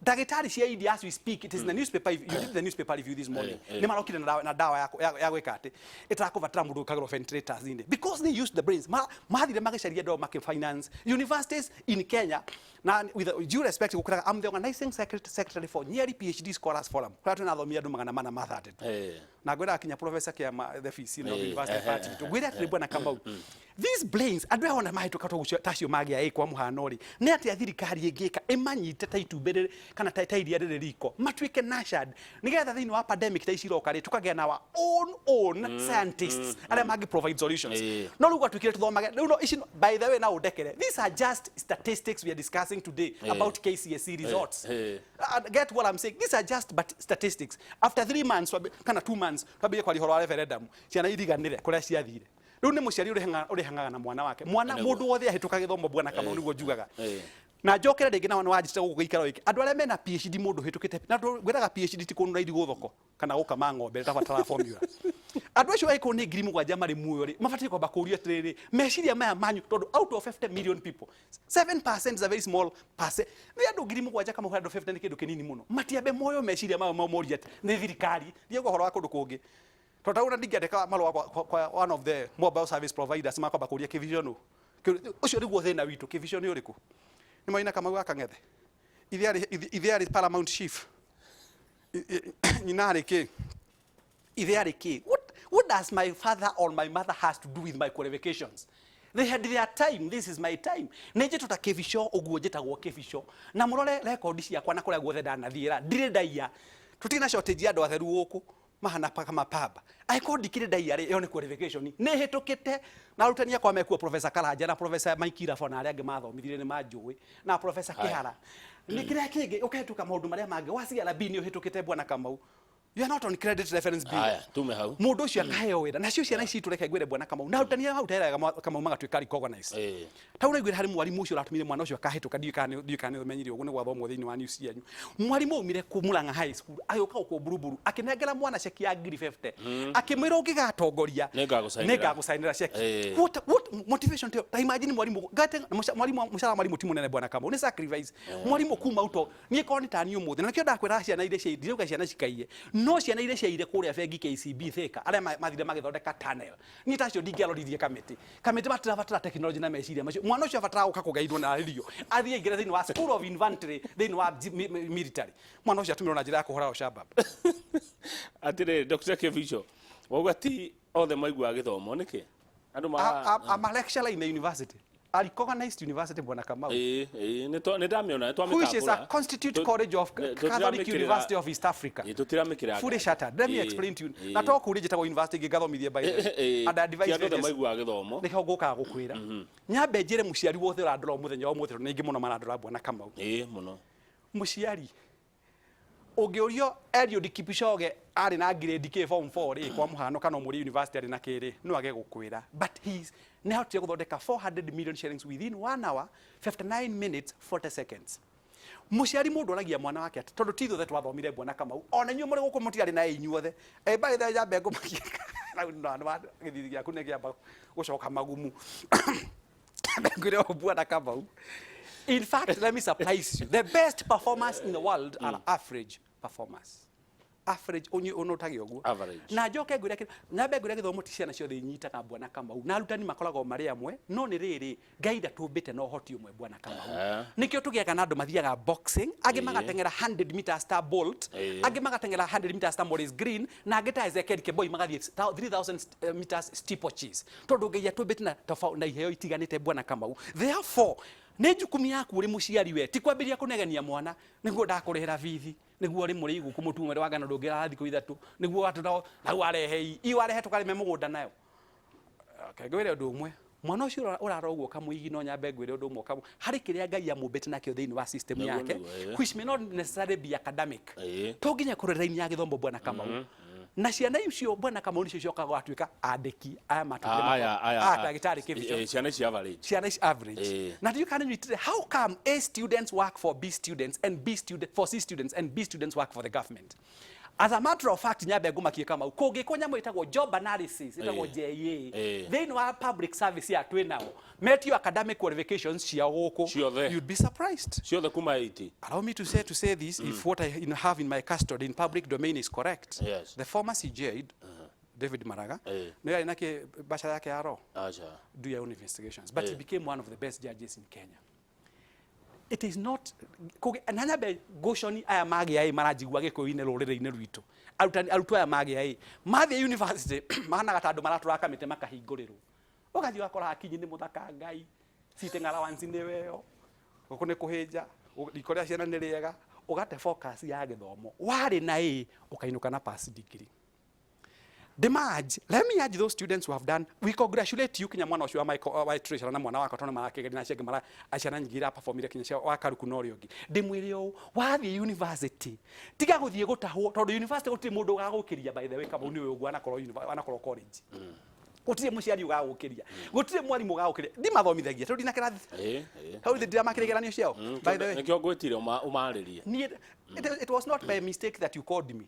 ndagĩtarĩ cia India, as we speak, it is in the newspaper, you did the newspaper review this morning, nĩ marokire na dawa ya gwĩka atĩ ĩtakũbatara mũndũ gwĩkagĩrwo ventilators inĩ because they used the brains. Mathire magĩcaria andũ makĩfinance universities in Kenya. Na with due respect, gũkĩraga, I'm the organizing secretary for Nyeri PhD Scholars Forum, kũrĩa twĩna athomi andũ 432 na ngwĩraga kinya Professor Kiama, the VC no University party witũ. Ngwĩre atĩrĩ, bwana Kamau, these brains, andũ aya ona mahĩtũka toguo tacio magĩa ĩ, kwa mũhano rĩ, nĩ atĩa thirikari ĩngĩka ĩmanyite ta itumbĩ rĩrĩ kana ta iria rĩrĩ riko, matuĩke nurtured, nĩgetha thĩinĩ wa pandemic ta ici iroka rĩ, tũkagĩa na our own scientists arĩa mangĩ provide solutions? No rĩu gwatuĩkire tũthomage rĩu no ici by the way, na ũndekere, these are just statistics we are discussing today about KCSE results. Get what I'm saying? These are just but statistics. After 3 months kana 2 months, twambie kwaria ũhoro wa referendum, ciana iriganĩre kũrĩa ciathire. Rĩu nĩ mũciari ũrĩhangaga na mwana wake. Mwana mũndũ wothe ahĩtũka gĩthomo, bwana Kamau, nĩguo njugaga. Na njokere rĩngĩ na wanjĩte gũkũ gĩikaro gĩkĩ, andũ arĩa mena PhD, mũndũ ũhĩtũkĩte na ngwĩraga PhD ti kũnũra irigũ thoko kana gũkama ng'ombe ĩtabatara formula. Andũ acio angĩkorwo nĩ 7,000 marĩ muoyo rĩ, mabatiĩ kwamba kũũrio atĩrĩrĩ, meciria maya manyu, tondũ out of 50 million people, 7% is a very small percent. Nĩ andũ 7,000 kama andũ 50 nĩ kĩndũ kĩnini mũno. Matiambe moyo meciria mayo moria atĩ nĩ thirikari ndiauga ũhoro wa kũndũ kũngĩ, tondũ tauna ndingĩandĩka marũa kwa one of the mobile service providers makwamba kũria kĩvision ũ. Ũcio nĩguo thĩna witũ. Kĩvision nĩ ũrĩkũ? Nĩ Maina Kamau wa Kang'ethe, ithe arĩ paramount chief, nyina arĩ kĩ, ithe arĩ kĩ? What does my father or my mother has to do with my qualifications? They had their time, this is my time. Nĩ njĩtwo ta Kĩbico ũguo, njĩtagwo Kĩbico, na mũrore rekondi ciakwa na kũrĩa guothe ndanathiĩra ndirĩ ndaiya. Tũtirĩ na shortage ya andũ atheru gũkũ mahana kama pamba. Angĩkorwo ndikĩrĩ ndaiya rĩ, ĩyo nĩ qualification nĩ hĩtũkĩte na arutani akwa mekuo, Professor Karanja na Professor Mike Irabo na arĩa angĩ mathomithirie nĩ manjũĩ na Professor Kĩhara. Nĩ kĩrĩa kĩngĩ ũkahĩtũka maũndũ marĩa mangĩ wa CRB nĩ ũhĩtũkĩte. Bwana Kamau, you are not on credit reference bureau.
Haya, tume hau.
Mũndũ ũcio akaheo wĩra. Nacio ciana ici tũreke ngwĩre, bwana Kamau, na arutani arĩa marutaga wega, Kamau, magatuĩka recognized. Ta ũraiguĩra harĩ mwarimũ ũcio ũratũmire mwana ũcio akahĩtũka. Ndiũĩ kana nĩ ũmenyire ũguo, nĩ gwathomwo thĩinĩ wa news cianyu. Mwarimũ aumire kũ Murang'a High School, agĩũka gũkũ Buruburu, akĩnengera mwana ceki ya 50,000, akĩmwĩra, "Ũngĩgatongoria,
Nĩngagũcainĩra."
nĩngagũcainĩra ceki." What motivation ta imagine mwarimũ gate mwarimũ, mũcara wa mwarimũ ti mũnene, bwana Kamau, nĩ sacrifice. Mwarimũ kuma uto niĩ korwo nĩ tani ũmũthĩ, na nĩkĩo ndakwĩra ciana iria ciaire, ndirauga ciana cikaiye, no ciana iria ciaire kũrĩa bengi KCB Thika, arĩa mathire magĩthondeka tunnel, niĩ tacio ndingĩaroririe kamĩtĩ. Kamĩtĩ matirabatara technology na meciria macio. Mwana ũcio abataraga gũka kũgeithwo na arĩrio athiĩ aingĩre thĩinĩ wa school of infantry, thĩinĩ wa military. Mwana ũcio atũmirwo na njĩra ya kũhũra Al-Shabaab.
Atĩrĩrĩ, Dr. Kĩbico, wauga ti othe maiguaga gĩthomo nĩkĩ andũ ma
I'm a lecturer in the university, a recognized university, bwana Kamau,
Ĩĩ, nĩ ndamĩona, nĩ
which is a
twamĩtambũra.
Constitute College of Catholic University of East Africa.
Tũtiramĩkĩra.
Fully shattered. Let me explain to you. Na to kũrĩa njĩtagwo university ingĩ ngathomithie, by the way. And I advise
Ti andũ othe maiguaga gĩthomo.
Nĩkĩo ngũkaga gũkwĩra. Nyambe njĩre mũciari wothe ũrandora mũthenya wa ũmũthĩ, tondũ nĩ aingĩ mũno marandora, bwana Kamau.
Ĩĩ, mũno.
Mũciari ũngĩũrio Eliud Kipchoge arĩ na grade K form 4 rĩ, kwa mũhano, kana ũmũrie university arĩ na kĩ rĩ, no age gũkwĩra, but he's nĩ ahotire gũthondeka 400 million shillings within 1 hour 59 minutes 40 seconds. Mũciari mũndũ oragia mwana wake atĩ tondũ ti ithuothe twathomire, bwana Kamau, ona inyuĩ mũrĩ gũkũ mũtiarĩ na inyuothe. By the way, nyambe ngũmakie rĩu no gĩthithi gĩaku nĩ kĩamba gũcoka magumu. Nyambe ngwĩre ũũ, bwana Kamau, in fact, let me surprise you, the best performers in the world are average performers. Average unyi unotage ũguo.
Average.
Na njoke ngwĩre nyambe ngwĩre gĩthomo ti ciana ciothe inyitaga, bwana Kamau, na arutani makoragwo marĩ amwe, no nĩ rĩrĩ, Ngai ndatũmbĩte na ũhoti ũmwe, bwana Kamau. Nĩkĩo tũgĩaga na andũ mathiaga boxing, angĩ magateng'era 100 meters ta Bolt, angĩ magateng'era 100 meters ta Maurice Green, na angĩ ta Ezekiel Kemboi magathiĩ 3000 meters steeplechase, tondũ Ngai atũmbĩte na na iheo itiganĩte, bwana Kamau. Therefore nĩ njukumi yaku ũrĩ mũciari we ti kwambĩrĩria kũnegenia mwana nĩguo ndakũrĩhĩra bithi, nĩguo rĩ mũrĩ igũkũ mũtume wa ngano ndũngĩrara thikũ 3, nĩguo watũ nau warehe i warehe tũkarĩme mũgũnda nayo. Okay, ngwĩre ũndũ ũmwe, mwana ũcio ũrara ũguo kamũigi, no nyambe ngwĩre ũndũ ũmwe kamũ harĩ kĩrĩa Ngai amũmbĩte nakĩo thĩinĩ wa system yake, which may not necessarily be academic. To nginya kũrora raini ya gĩthomo, bwana Kamau. Na ciana icio, bwana Kamau, nĩcio icokaga gũgatuĩka andĩki aya matũire
Aya.
Ah, ndagĩtarĩ Kĩbico.
Ciana ici average.
Ciana ici average. Na ndiũĩ kana nĩnyitire how come A students work for B students and B student for C students and B students work for the government. As a matter of fact, nyambe ngũmakie, Kamau, kũngĩkwo nyamũ ĩtagwo job analysis, ĩtagwo JA, thĩinĩ wa public service ya twĩ nao metio academic qualifications ciao gũkũ,
Ciothe.
you'd be surprised.
Ciothe kuma 80.
Allow me to say this, if what I have in my custody in public domain is correct. The former CJ, David Maraga, nĩ arĩ na kĩ bachelor yake ya law.
Acha.
Do your own investigations. But he became one of the best judges in Kenya. It is not na nyambe ngũconi aya magĩa ĩ maranjigua gĩkũyũ-inĩ rũrĩrĩ-inĩ rwitũ, arutani arutwo aya magĩa ĩ mathiĩ university mahanaga ta andũ maratũraga kamĩtĩ makahingũrĩrwo, ũgathiĩ ũgakora Akinyi nĩ mũthaka Ngai, sitting allowance nĩ weo, gũkũ nĩ kũhĩnja riko rĩa ciana nĩ rĩega, ũgate focus ya gĩthomo warĩ na ĩ ũkainũka na pass degree. Demand, let me urge those students who have done, we congratulate you, kinya mwana ũcio wa Michael, wa Treasurer na mwana wakwa, tondũ marakĩgeria na ciangĩ mara ciana nyingĩ iraperformire kinya cia wa Karuku na ũrĩa ũngĩ. Ndĩmwĩre ũũ, wathiĩ university tiga gũthiĩ gũtahwo, tondũ university gũtirĩ mũndũ ũgagũkĩria. By the way, Kamau, nĩ ũĩ ũguo, wanakorwo college. Gũtirĩ mũciari ũgagũkĩria, gũtirĩ mwarimũ ũgagũkĩria. Ndimathomithagia tondũ ndina kĩrathi.
Ĩĩ, ĩĩ.
Hau ndiramakĩra igeranio ciao, by the way.
Nĩkĩo ngwĩtire ũmarĩrie.
Niĩ it was not by mistake that you called me.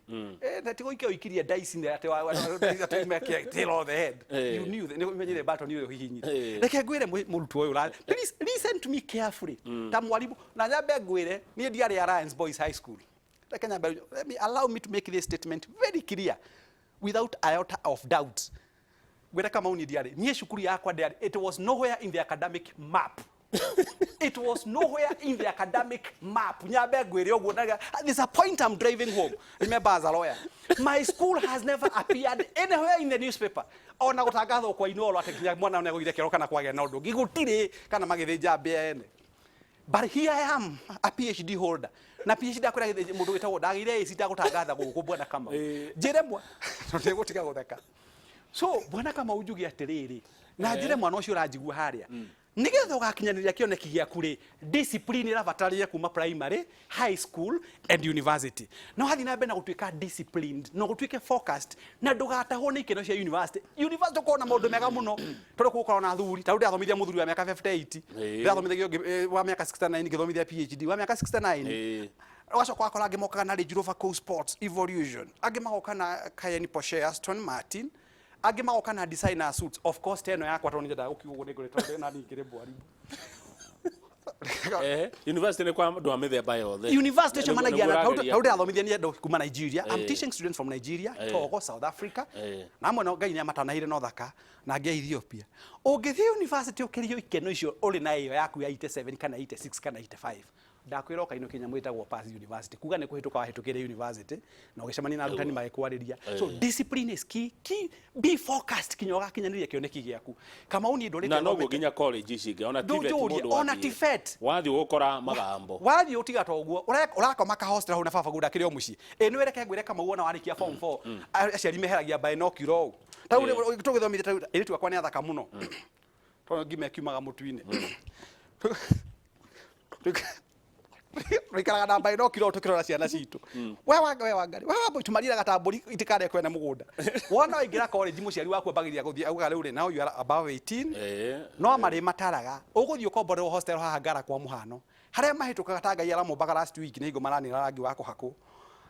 Ti gũikia ũikirie dice nĩ atĩ atĩ make tail on the head. You knew nĩ ũmenyire button ũyũ hihinyire. Reke ngwĩre mũrutwo ũyũ please listen to me carefully. Ta mwarimũ na nyambe ngwĩre niĩ ndiarĩ Alliance Boys High School. Reke nyambe, let me allow me to make this statement very clear without iota of doubt. Ngwĩre Kamau, niĩ ndiarĩ, niĩ cukuru yakwa ndiarĩ, it was nowhere in the academic map. It was nowhere in the academic map. Nyambe ngwĩre ũguo there's a point I'm driving home. Remember, as a lawyer, my school has never appeared anywhere in the newspaper. Ona gũtangathwo kwa Inooro atĩ nginya mwana nĩ agũire kĩoro kana kwagĩa na ũndũ ũngĩ, gũtirĩ, kana magĩthĩnja mbĩa ene. But here I am, a PhD holder. Na PhD akwĩra mũndũ wĩtagwo ndagĩire AC ndagũtangatha gũkũ, bwana Kamau. Njĩre mwa ndĩgũtiga gũtheka. So bwana Kamau, njuge atĩrĩrĩ, na njĩre mwana ũcio ũranjigua harĩa, nĩgetha ũgakinyanĩria kĩoneki gĩaku rĩ, discipline ĩrabatarania kuma primary, high school and university. No wathiĩ na mbere na gũtuĩka disciplined na gũtuĩke focused na ndũgatahwo nĩ ikeno cia university. University ũkorwo na maũndũ mega mũno tondũ gũkorwo na athuri. Ta rĩu ndĩrathomithia mũthuri wa mĩaka 58, ndĩrathomithia ũngĩ wa mĩaka 69, ngĩthomithia PhD wa mĩaka 69. Ũgacoka ũgakora angĩ mokaga na Range Rover Cool Sports Evolution, angĩ magoka na Cayenne, Porsche, Aston Martin, angĩ magoka na designer suits. Of course teno yakwa, tondũ nyendaga gũkiuga ũguo, nĩ ngũrĩte na niĩ ngĩrĩ mwarimũ.
University nĩ kwa andũ a mĩthemba yothe.
University cemanagia na
Nĩguo ũrageria.
Hau ndĩrathomithia nĩ andũ kuma Nigeria. I'm teaching students from Nigeria, Togo, South Africa, na amwe no Ngai nĩ amatanahire no thaka na angĩ a Ethiopia. Ũngĩthiĩ university ũkĩrio ikeno icio ũrĩ na ĩyo yaku ya 87 kana 86 kana 85, ndakwĩra ũkainũkia nyamũ ĩtagwo pass university, kuga nĩ kũhĩtũka wahĩtũkĩire university na ũgĩcemania na arutani magĩkwarĩria. So discipline is key, key. Be focused kinya ũgakinyanĩria kĩoneki gĩaku. Kamau, niĩ ndũrĩte
Na noguo
thomete-
nginya college ici ingĩ, ona TVET.
Ndũnjũrie,
Mũndũ
ona TVET.
Wathiĩ ũgũkora magambo.
Wathiĩ ũtiga ta ũguo ũrakoma ka hostel hau na baba gundakĩrĩ o mũciĩ. Ĩ nĩ reke ngwĩre Kamau, wona warĩkia form 4, aciari meheragia binocular ũũ. Ta rĩu tũgĩthomithia, ta rĩu airĩtu akwa nĩ athaka mũno tondũ ngima ĩkiumaga mũtu-inĩ. Tũikaraga na binocular ũũ tũkĩrora ciana citũ. We wanga, we wangari, we wambui, tũmariraga ta mbũri itikarĩe kwene mũgũnda. Wona waingĩra college, mũciari waku ambagĩrĩria gũthiĩ augaga rĩu rĩ, now you are above 18. No marĩ mataraga ũgũthiĩ ũkomborerwo hostel haha Ngara kwa mũhano, harĩa mahĩtũkaga ta Ngai aramombaga last week nĩ hingo maranina rangi wa kũhakwo,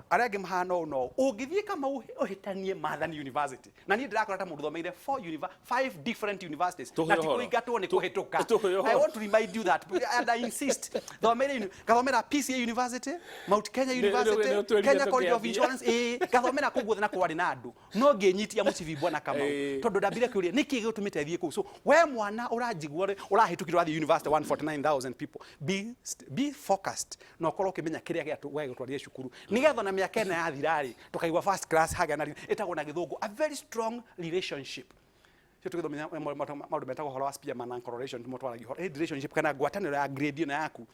arĩa angĩ mahana ũũ. No ũngĩthiĩ Kamau ũhĩtanie Maathani University, na niĩ ndĩrakora ta mũndũ thomeire four five different universities
Tũhe
na ti
ũhoro.
kũingatwo nĩ kũhĩtũka.
Tũhe ũhoro.
I want to remind you that and I insist, thomeire ngathomera PCEA University, Mount Kenya University,
nĩ ũtwĩrire
Kenya College of
tũkĩambia.
Insurance. Ĩĩ, ngathomera kũu guothe na kwarĩ na andũ no ngĩnyitia mũcibi, bwana Kamau, tondũ ndambire kĩũria nĩkĩ gĩgũtũmĩte thiĩ kũu. So we mwana ũranjigua rĩ, ũrahĩtũkire ũrathiĩ university, 149,000 people, be focused na ũkorwo ũkĩmenya kĩrĩa gĩagũtwarire cukuru, nĩgetha na mĩaka ĩna yathira rĩ, tũkaigua first class hagĩa na ĩtagwo na gĩthũngũ a very strong relationship. Cio tũgĩthomithia maũndũ metagwo ũhoro wa Spearman and correlation, timo twaragia ũhoro relationship kana ngwatanĩro ya grade ĩno yaku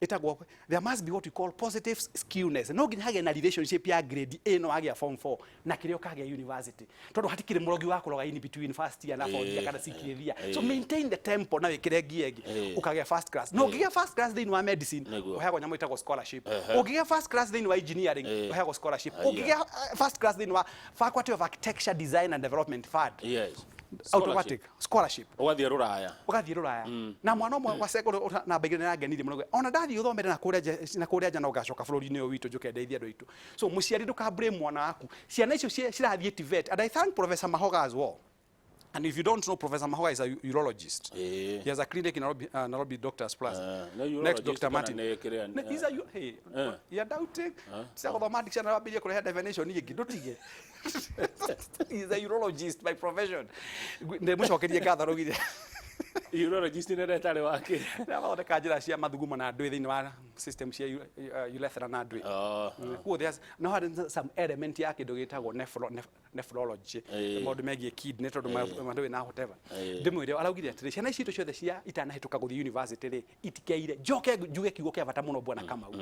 ĩtagwo there must be what we call positive skewness. No nginya hagĩe na relationship ya grade ĩno wagĩa form 4 na kĩrĩa ũkagĩa university, tondũ hatikĩrĩ mũrogi wa kũroga in between first year na fourth year kana sixth year. So maintain the tempo na wĩkĩre ngia ĩngĩ, ũkagĩa first class. No ũngĩgĩa first class thĩinĩ wa medicine, ũheagwo nyamũ ĩtagwo scholarship. Ũngĩgĩa first class thĩinĩ wa engineering, ũheagwo scholarship. Ũngĩgĩa first class thĩinĩ wa Faculty of Architecture, Design and Development, FAD, automatic scholarship.
Ũgathiĩ rũraya.
Ũgathiĩ rũraya. Na mwana ũmwe wa secondary namba igĩrĩ nĩarangenirie mũno, ona ndathiĩ gũthomera na kũrĩa nja no ngacoka bũrũri-inĩ ũyũ witũ njũke ndeithie andũ aitũ. So mũciari, ndũka blame mwana waku. Ciana icio cirathiĩ TVET, and I thank Professor Mahoga as well. And if you don't know, Professor Mahoga is a urologist. He has a clinic in Nairobi, Nairobi Doctors Plus.
No
Next
urologist
Dr.
kana
Martin.
nĩ kĩrĩa-
He's a hey, you're doubting. Cia gũthoma dictionary wambĩrĩrie kũrehe definition ĩngĩ, ndũtige. He is a urologist by profession. Ndĩmũcokerie ngatho rũgire.
Urologist nĩ ndagĩtarĩ wake.
Nĩathondeka njĩra cia mathugumo na ndwĩ thĩinĩ wa system cia urethra na ndwĩ. Kuo there's no harĩ some element ya kĩndũ gĩtagwo nephrology, maũndũ megiĩ kidney, tondũ mandũ na whatever. Ndĩmwĩre araugire atĩrĩ, ciana ici citũ ciothe cia itanahĩtũka gũthiĩ university rĩ, itikeire. Njoke njuge kiugo kĩa bata mũno, bwana Kamau.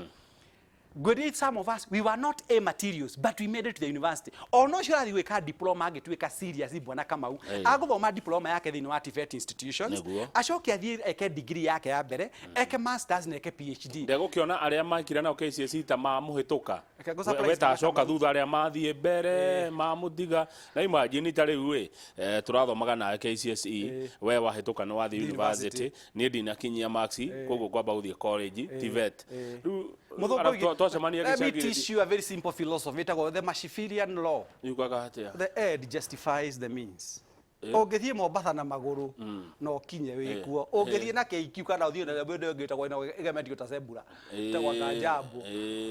Ngwĩrire some of us, we were not A materials, but we made it to the university. Ona ũcio ũrathiĩ gwĩka diploma angĩtuĩka serious, bwana Kamau, agũthoma diploma yake thĩinĩ wa TVET institutions, acoke athiĩ eke degree yake ya mbere, eke masters na eke PhD.
Ndegũkĩona arĩa maikire nao KCSE ta mamũhĩtũka.
Reke ngũ surprise
we tacoka
Bwana Kamau.
Thutha arĩa mathiĩ mbere mamũtiga na imagine ta rĩu ĩ tũrathomaga nawe KCSE, we wahĩtũka nĩ wathiĩ university, niĩ ndinakinyia marks, koguo ngwamba gũthiĩ college TVET rĩu.
Mũthũngũ
Ara twacemania
Let me
gĩcagi.
Teach you a very simple philosophy ĩtagwo the Machiavellian law.
Yugaga atĩa?
The end justifies the means. Ũngĩthiĩ Mombatha na magũrũ na ũkinye wĩkuo, ũngĩthiĩ na KQ kana ũthiĩ na nyamũ ĩno ĩngĩ ĩtagwo ĩno ĩgemetio ta zebra, ĩtagwo ta jambo,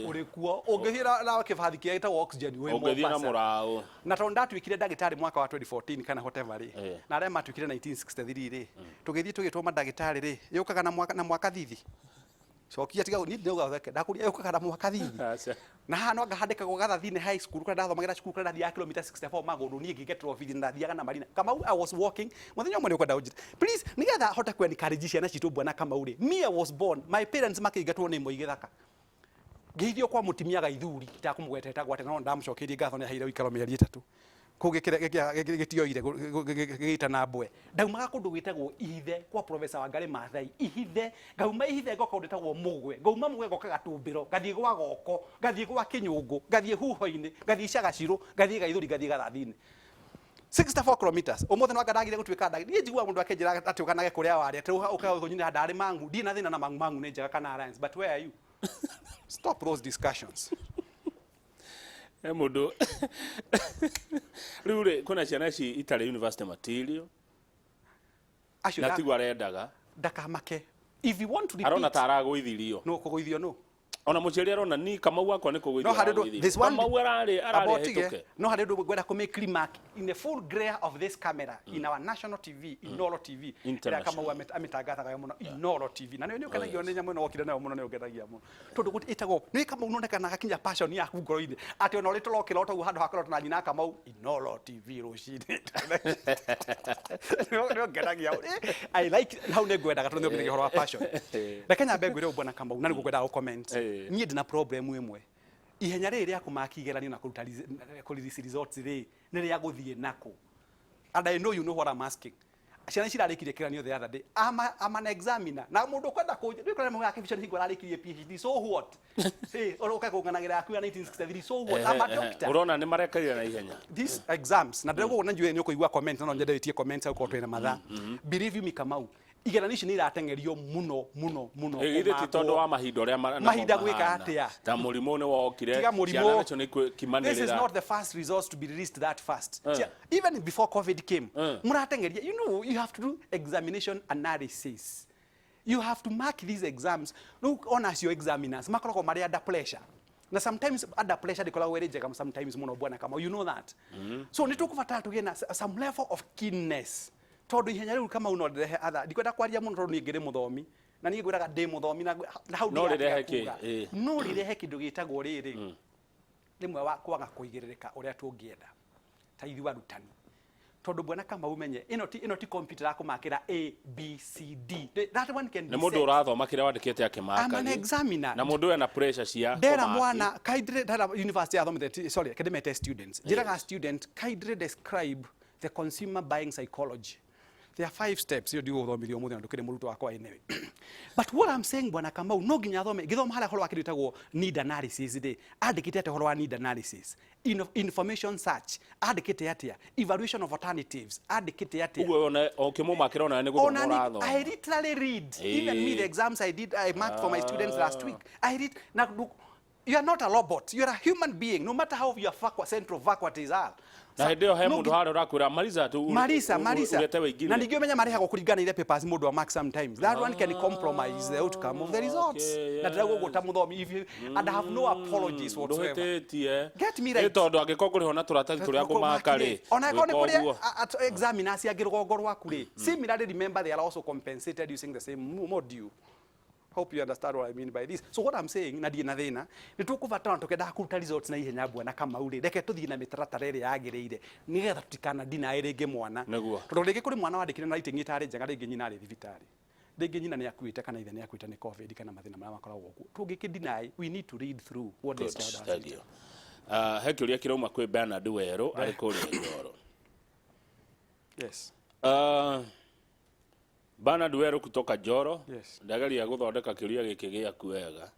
ũrĩ kuo. Ũngĩthiĩ na kĩbathi kĩrĩa gĩtagwo oxygen, wĩ
Ũngĩthiĩ na
Mombasa.
Mũraũ.
Na tondũ ndatuĩkire ndagĩtarĩ mwaka wa 2014 kana whatever rĩ, na arĩa matuĩkire 1963 rĩ, tũgĩthiĩ tũgĩtwo mandagĩtarĩ rĩ, yũkaga na mwaka thithi. Cokia, tiga niĩ ndinauga theke, ndakũria yũkaga na mwaka thithi.
Aca.
Na haha no anga handĩkagwo Gathathini High School kũrĩa ndathomagĩra, cukuru kũrĩa ndathiaga kilomita 64 magũrũ niĩ ngĩgetwo bithi na ndathiaga na Marina. Kamau, I was walking mũthenya ũmwe. Nĩ ũkwenda ũnjĩre please, nĩgetha hote ku encourage ciana citũ, bwana Kamau rĩ, me, I was born, my parents makĩingatwo nĩ Moi gĩthaka, ngĩithio kwa mũtumia Gaithuri, itakũmũgweta etagwo atĩa, no ndamũcokeirie ngatho, nĩ aheire ũikaro mĩeri 3 kũu gĩtioire gĩgĩta na mbwe. Ndaumaga kũndũ gwĩtagwo Ihithe kwa Professor Wangari Maathai Ihithe. Ngauma Ihithe ngoka kũndũ gwĩtagwo Mũgwe, ngauma Mũgwe ngoka Gatũmbĩro, ngathiĩ gwa Goko, ngathiĩ gwa Kĩnyũngũ, ngathiĩ Huho-inĩ, ngathiĩ Icagacirũ, ngathiĩ Gaithũri, ngathiĩ Gathathini, 64 kilometers. Ũmũthĩ no anga ndagire gũtuĩka ndagĩtarĩ. Niĩ njiguaga mũndũ akĩnjĩra atĩ ũkanage kũrĩa warĩa, atĩ ũkaga kũnyina ndarĩ mangu. Ndirĩ na thĩna na mangu, mangu nĩ njega kana Alliance, but where are you? Stop those discussions.
He mũndũ rĩu rĩ, kwĩna ciana ici itarĩ university material
acio
na tiguo arendaga.
Ndakamake. If you want to repeat,
Arona ta aragũithirio.
No kũgũithio no.
Ona mũciari arona ni Kamau wakwa nĩ kũgũithio
No harĩ ũndũ
aragũithirio.
this one
Kamau ararĩ
Amba
ararĩ
ũtige,
ahĩtũke.
No harĩ ũndũ ngwenda kũ make remark in the full glare of this camera, in our national TV, Inoro TV ĩrĩa
International.
Kamau amĩtangathaga mũno, Inoro TV, na nĩ ũkenagio nĩ nyamũ ĩno wokire nayo mũno, nĩ ũngenagia mũno tondũ ĩtagwo nĩ Kamau nonekanaga kinya passion yaku ngoro-inĩ atĩ ona ũrĩ toro kĩroto ũguo handũ ha kũrota na nyina Kamau, Inoro TV rũcinĩ, nĩ ũngenagia. I like hau, nĩ ngwendaga tondũ nĩ ũngenagia ũhoro wa passion. Reke nyambe ngwĩre ũũ, bwana Kamau, na nĩguo ngwendaga gũ-comment. Niĩ ndĩ na problem ĩmwe. Ihenya rĩrĩ rĩa kũmaki igeranio na kũruta kũ release results rĩ, nĩ rĩa gũthiĩ nakũ? And I know you know what I'm asking. Ciana ici irarĩkirie kĩgeranio the other day, I'm an examiner na mũndũ ũkwenda kũnjĩra ndũĩ kũrĩa kĩbico hingo ararĩkirie PhD, so what? Hey, ũroka kũnganagĩra yaku ya 1963, so what? I'm a doctor.
Ũrona nĩ marekarire na ihenya.
These exams, na ndĩrauga na njũĩ nĩ ũkũigua comment, no nyende wĩtie comments au korwo twĩna mathaa. Believe you me, Kamau, igeranio ici nĩ irateng'erio mũno mũno mũno.
Githĩ ti
kũmakwo.
tondũ wa mahinda ũrĩa namo
Mahinda gwĩka
mahana.
atĩa?
Ta mũrimũ nĩ wokire.
Tiga mũrimũ.
Ciana nacio nĩ
This is
kimanĩrĩra.
not the first results to be released that fast. Even before COVID came, mũrateng'eria. You know, you have to do examination analysis. You have to mark these exams. Rĩu ona acio examiners makoragwo marĩ under pressure. Na sometimes under pressure ndĩkoragwo ĩrĩ njega sometimes mũno, bwana Kamau, you know that. So nĩ tũkũbatara tũgĩe na some level of keenness. Tondũ ihenya rĩu, Kamau, no rĩrehe other. Ndikwenda kwaria mũno tondũ niĩ ngĩrĩ mũthomi. Na niĩ ngwĩraga ndĩ mũthomi na hau
No
ndigatiga
rĩrehe kĩ?
kuga. No rĩrehe kĩndũ gĩtagwo rĩrĩ rĩmwe wa kwaga kũigĩrĩrĩka ũrĩa tũngĩenda ta ithuĩ arutani, tondũ bwana Kamau, menye ĩno ti computer yakũmakĩra A B C D. That one can
Nĩ
be
mũndũ
set.
ũrathoma kĩrĩa wandĩkĩte akĩmaka.
I'm an examiner.
Na mũndũ ena pressure cia
Ndera
kũmaki.
mwana kindly, ndera university athomete, sorry, akademete students, njĩraga student, kindly describe the consumer buying psychology. There are five steps. Iyo ndigũgũthomithia ũmũthĩ na ndũkĩrĩ mũrutwo wakwa anyway, but what I'm saying, bwana Kamau, no nginya athome ngĩthoma harĩa ũhoro wa kĩndũ gĩtagwo need analysis rĩ, andĩkĩte atĩa ũhoro wa need analysis, information search andĩkĩte atĩa, evaluation of alternatives andĩkĩte atĩa?
Ũguo ona ũkĩmũmakĩra ona nĩ gũthoma
Ona
ũrathoma.
I literally read. Even me, the exams I did, I marked for my students last week. I read. Now, look, you are not a robot. You are a human being, no matter how your central faculties are.
Na hĩndĩ ĩyo he
No
mũndũ harĩa ũrakwĩra marisa tu
Marisa, Marisa.
urete wĩingire.
Na ningĩ ũmenye marĩhagwo kũringana na iria papers mũndũ amark sometimes. That one can compromise the outcome of the results. Na ndĩrauga ũguo ta mũthomi, if you, and I have no apologies whatsoever.
Ndũhĩtĩtie.
Get me
Nĩ
right.
tondũ angĩkorwo kũrĩhwo na tũratathi tũrĩa ngũmaka rĩ,
Ona angĩkorwo nĩ
gwĩka
kũrĩ
ũguo.
Examiners angĩ rũgongo rwaku rĩ, similarly, remember they are also compensated using the same module. Hope you understand what I mean by this. So what I'm saying, na ndirĩ na thĩna, nĩ tũkũbatara tũkendaga kũruta results na ihenya, bwana Kamau rĩ, reke tũthiĩ na mĩtaratara ĩrĩa yagĩrĩire nĩgetha tũtikana deny rĩngĩ mwana.
Nĩguo.
Tondũ rĩngĩ kũrĩ mwana wandĩkire na rating ĩtarĩ njega, rĩngĩ nyina arĩ thibitarĩ. Rĩngĩ nyina nĩ akuĩte kana ithe nĩ akuĩte nĩ COVID kana mathĩna marĩa makoragwo kuo. Tũngĩkĩ deny, we need to read through what this
Good,
child has
thank
written.
you. He kĩũria kĩrauma kwĩ Bernard Werũ arĩ kũrĩa Njoro.
Yes.
Bernard Werũ kutoka Njoro.
Yes.
Ndageria gũthondeka kĩũria gĩkĩ gĩaku wega.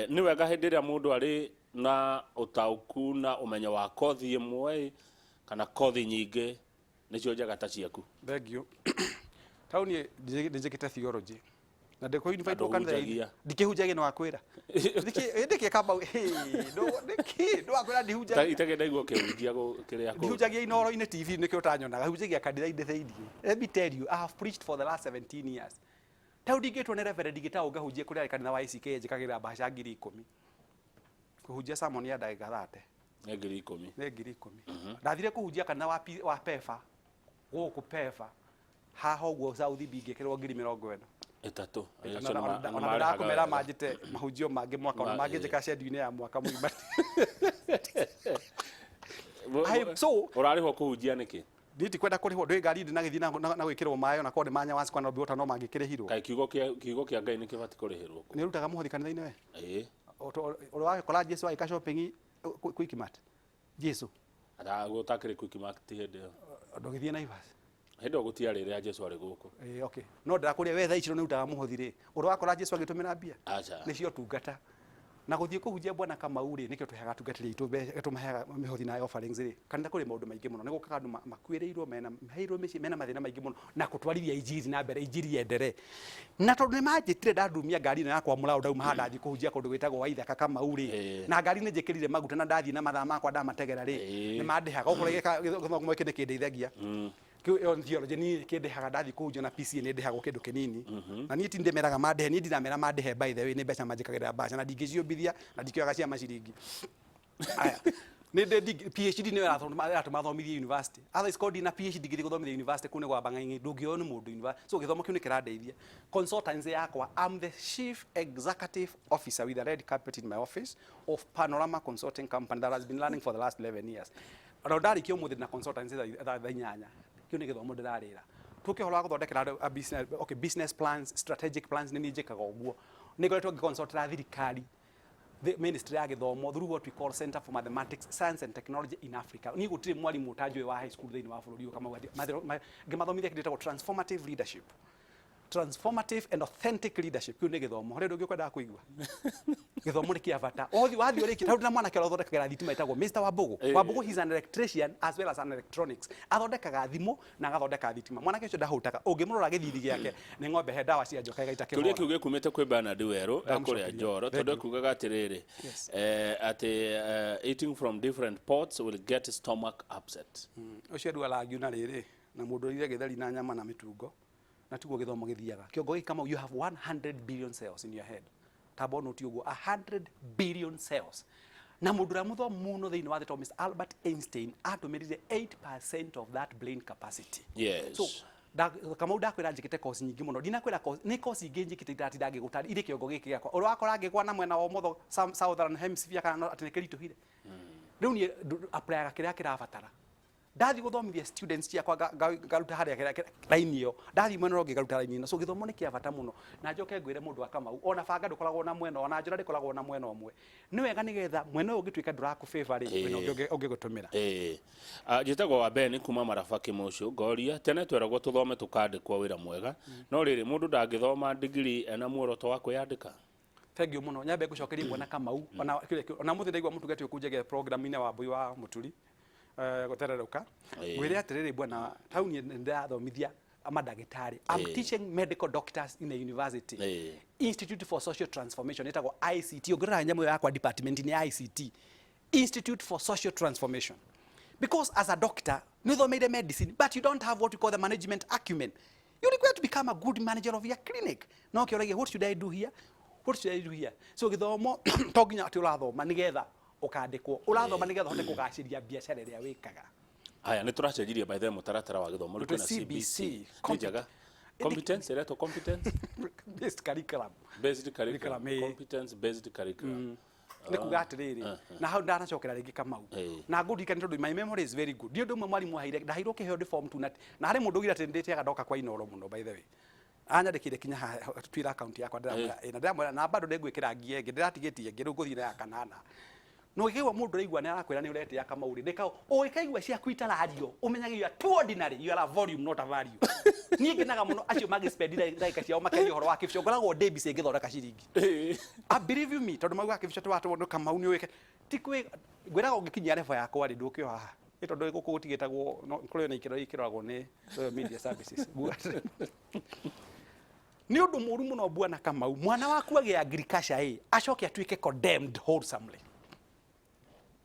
Nĩ wega hĩndĩ ĩrĩa mũndũ arĩ na ũtaũku na ũmenyo wa kothi ĩmwe kana kothi nyingĩ nĩcio njega ta ciaku.
Thank you. Tau niĩ nĩ njĩkĩte theology na ndĩkũ invite kanitha.
Ndũhunjagia.
Ndikĩhunjagia nĩ wakwĩra nĩkĩ kamba nĩkĩ ndwakwĩra ndihunjagia.
Itegĩ ndaigua ũkĩhunjia kĩrĩa kũu.
Ndihunjagia Inooro-inĩ TV nĩkĩo ũtanyonaga, hunjagia kanitha-inĩ thĩiniĩ. Let me tell you, I have preached for the last 17 years. Tau ndingĩtwo nĩ reverend ngĩtaũ ngahunjie kũrĩa kanitha wa ICK njĩkagĩra mbaca 10,000 kũhunjia sermon ya ndagĩka 30.
Nĩ 10,000.
Nĩ 10,000. Ndathire kũhunjia kanitha wa Pefa gũkũ Pefa haha ũguo South B ngĩkĩrwo 40,000.
Ĩtatũ.
Ona
Acio nĩ
ona
marĩhaga
ndakũmera
wega.
manjĩte mahunjio mangĩ mwaka ona mangĩnjĩka schedule-inĩ ya mwaka mũgima. So
Ũrarĩhwo kũhunjia nĩkĩ?
Niĩ ndikwenda kũrĩhwo, ndũĩ ngari ndinagĩthiĩ na gwĩkĩrwo maĩ ona korwo nĩ manya wa Nairobi Water no mangĩkĩrĩhirwo.
Kaĩ kiugo kĩa Ngai nĩ kĩbatiĩ kũrĩhĩrwo kũ?
Nĩ ũrutaga mũhothi kanitha-inĩ we?
Ĩĩ.
Ũrĩa wagĩkora Jesu agĩka shopping Quickmart. Jesu.
Gũtakĩrĩ Quickmart hĩndĩ ĩyo.
Ndũgĩthiĩ Naivas.
Hĩndĩ ĩyo gũtiarĩ rĩrĩa Jesu arĩ gũkũ.
Ĩĩ, okay. No ndĩrakũria we thaa ici nĩ ũrutaga mũhothi rĩ. Ũrĩa wakora Jesu agĩtũmĩra mbia?
Aca.
Nĩcio tungata. Na gũthiĩ kũhunjia Bwana Kamau rĩ, nĩkĩo tũheaga atungatĩri aitũ mbeca, tũmaheaga mĩhothi na offerings rĩ. Kanitha kũrĩ maũndũ maingĩ mũno. Nĩ gũkaga andũ makuĩrĩirwo, mena maheirwo mĩciĩ, mena mathĩna maingĩ mũno na kũtwarithia injiri na mbere, injiri yenderee. Na tondũ nĩ manjĩtire ndandumia ngari ĩno yakwa mũraũ ndauma haha ndathiĩ kũhunjia kũndũ gwĩtagwo Waithaka Kamau rĩ. Na ngari nĩ njĩkĩrire maguta na ndathiĩ na mathaa makwa ndamategera rĩ. Nĩ mandĩhaga. Okorwo gĩka gĩthomo gĩkĩ nĩ kĩndeithagia. Kĩu ĩyo nĩ theology niĩ kĩndĩhaga ndathiĩ kũhunjia na PCA nĩ ndĩhagwo kĩndũ kĩnini. Na niĩ ti ndĩmeraga mandĩhe, niĩ ndinamera mandĩhe by the way, nĩ mbeca manjĩkagĩrĩra mbaca na ndingĩciũmbithia na ndikĩoyaga cia maciringi. Aya. Nĩ ndĩ PhD nĩyo ĩratũma thomithie university. Otherwise korwo ndina PhD ngĩthiĩ gũthomithia university kũu nĩ gwamba ng'aing'ai, ndũngĩoywo nĩ mũndũ university. So gĩthomo kĩu nĩ kĩrandeithia. Consultancy yakwa, I'm the chief executive officer with a red carpet in my office of Panorama Consulting Company that has been running for the last 11 years. Ona ndarĩkia ũmũthĩ na consultancy thaa 8. Kĩu nĩ gĩthomo ndĩrarĩra. Tũke ũhoro wa gũthondekera andũ a business, okay, business plans, strategic plans, nĩ niĩ njĩkaga ũguo. Nĩ ngoretwo ngĩconsultĩra thirikari, the ministry ya gĩthomo through what we call Center for Mathematics, Science and Technology in Africa. Niĩ gũtirĩ mwarimũ ũtanjũĩ wa high school thĩinĩ wa bũrũri ũyũ Kamau atĩ ngĩmathomithia kĩndũ gĩtagwo transformative leadership. Transformative and authentic leadership. Kĩu nĩ gĩthomo. Harĩ ũndũ ũngĩ ũkwendaga kũigua? Gĩthomo nĩ kĩa bata. Wathiĩ ũrĩkie, tondũ na mwanake ũrĩa ũthondekagĩra thitima etagwo Mr. Wambugu. Wambugu, he's an electrician as well as an electronics. Athondekaga thimũ na agathondeka thitima. Mwanake ũcio ndahũtaga. Ũngĩmũrora gĩthithi gĩake nĩ ng'ombe he ndawa cia njoka ĩgaita
Kĩũria
kĩhora.
kĩu gĩkumĩte kwĩ Bernard Werũ ekũrĩa
Ndamũcokeria.
Njoro
Thank
tondũ
you.
ekugaga atĩrĩrĩ,
Yes.
atĩ eating from different pots will get stomach upset.
Ũcio andũ na rĩrĩ na mũndũ ũrĩire gĩtheri na nyama na mĩtungo na tiguo gĩthomo gĩthiaga. Kĩongo gĩkĩ Kamau, you have 100 billion cells in your head. Tamba ũnũti ũguo, 100 billion cells. Na mũndũ ũrĩa mũthomu mũno thĩinĩ wa thĩ etagwo Mr. Albert Einstein atũmĩrire 8% of that brain capacity.
Yes.
So Kamau ndakwĩra njĩkĩte course nyingĩ mũno. Ndinakwĩra course, nĩ course ingĩ njĩkĩte itatinda ngĩgũtarĩria irĩ kĩongo gĩkĩ gĩakwa. Ũrĩa wakora ngĩgwa na mwena wa ũmotho Southern Hemisphere kana no atĩ nĩ kĩritũhire. Rĩu niĩ applyaga kĩrĩa kĩrabatara. Ndathiĩ gũthomithia students ciakwa ngaruta harĩa line ĩyo. Ndathiĩ mwena ũrĩa ũngĩ ngaruta line ĩno. So gĩthomo nĩ kĩa bata mũno. Na njoke ngwĩre mũndũ wa Kamau, ona banga ndũkoragwo na mwena, ona njora ndĩkoragwo na mwena ũmwe. Nĩ wega nĩgetha mwena ũyũ ũngĩtuĩka ndũrakũ favor rĩ, mwena ũngĩ ũngĩgũtũmĩra.
Njĩtagwo wa Ben kuma Maraba Kĩmũcũ ngoria tene tweragwo tũthome tũkandĩkwo wĩra mwega no rĩrĩ mũndũ ndangĩthoma ndigiri ena muoroto wa kwĩyandĩka.
Thank you mũno. Nyambe ngũcokerie Bwana Kamau. Ona kĩrĩa ona mũthĩ ndaigua mũtungati ũyũ kũnjegea program-inĩ wa Mbui wa Mũturi gũtererũka. Ngwĩre atĩrĩrĩ bwana, tauni nĩ ndĩrathomithia mandagĩtarĩ. I'm teaching medical doctors in a university. Institute for Social Transformation ĩtagwo ICT. Ũngĩrora nyamũ ĩyo yakwa department nĩ ICT. Institute for Social Transformation. Because as a doctor, nĩ ũthomeire medicine, but you don't have what we call the management acumen. You require to become a good manager of your clinic. No kĩoragia, what should I do here? What should I do here? So gĩthomo to nginya atĩ ũrathoma nĩgetha ũkandĩkwo. Ũrathoma nĩgetha ũhote kũgacĩria biacara ĩrĩa wĩkaga.
Haya nĩ tũracenjirie by the way mũtaratara wa gĩthomo rĩu
Twĩ
twĩna CBC.
CBC.
Nĩ njega. Competence ĩretwo competence
based curriculum.
Based curriculum.
Curriculum, ĩĩ.
Competence based curriculum.
Nĩ kuga atĩrĩrĩ, na hau ndanacokera rĩngĩ Kamau na ngũririkane tondũ my memory is very good. Ndiũ ũndũ ũmwe mwarimũ aheire, ndaheirwo kĩheo ndĩ form 2 na harĩ mũndũ ugire atĩ ndĩteaga ndoka kwa Inooro mũno by the way. Anyandĩkĩire kinya haha Twitter account yakwa, ndĩramwĩra ĩ, na ndĩramwĩra na bado ndĩngwĩkĩra ngie ĩngĩ, ndĩratigĩtie ĩngĩ, rĩu ngũthiĩ na ya kanana. No ũngĩkaigua mũndũ ũraigua nĩ arakwĩra nĩ ũretĩa Kamau rĩ, ndĩka ũngĩkaigua ciaku itarario, ũmenyage you are too ordinary, you are a volume not a value. Niĩ ngenaga mũno acio magĩspend ndagĩka ciao makĩaria ũhoro wa Kĩbico, ngoragwo ndĩ busy ngĩthondeka ciringi. Ah, believe you me, tondũ maugaga Kĩbico twatwo nĩ Kamau nĩ ũĩke ti kwĩ ngwĩraga ũngĩkinyia level yakwa rĩ, ndũkĩo haha ĩ, tondũ gũkũ gũtigĩtagwo no kũrĩ na ikĩro ikĩroragwo nĩ Royal Media Services. Nguga atĩrĩ, nĩ ũndũ mũru mũno bwana Kamau, mwana waku agĩa agriculture ĩ, acoke atuĩke condemned wholesomely.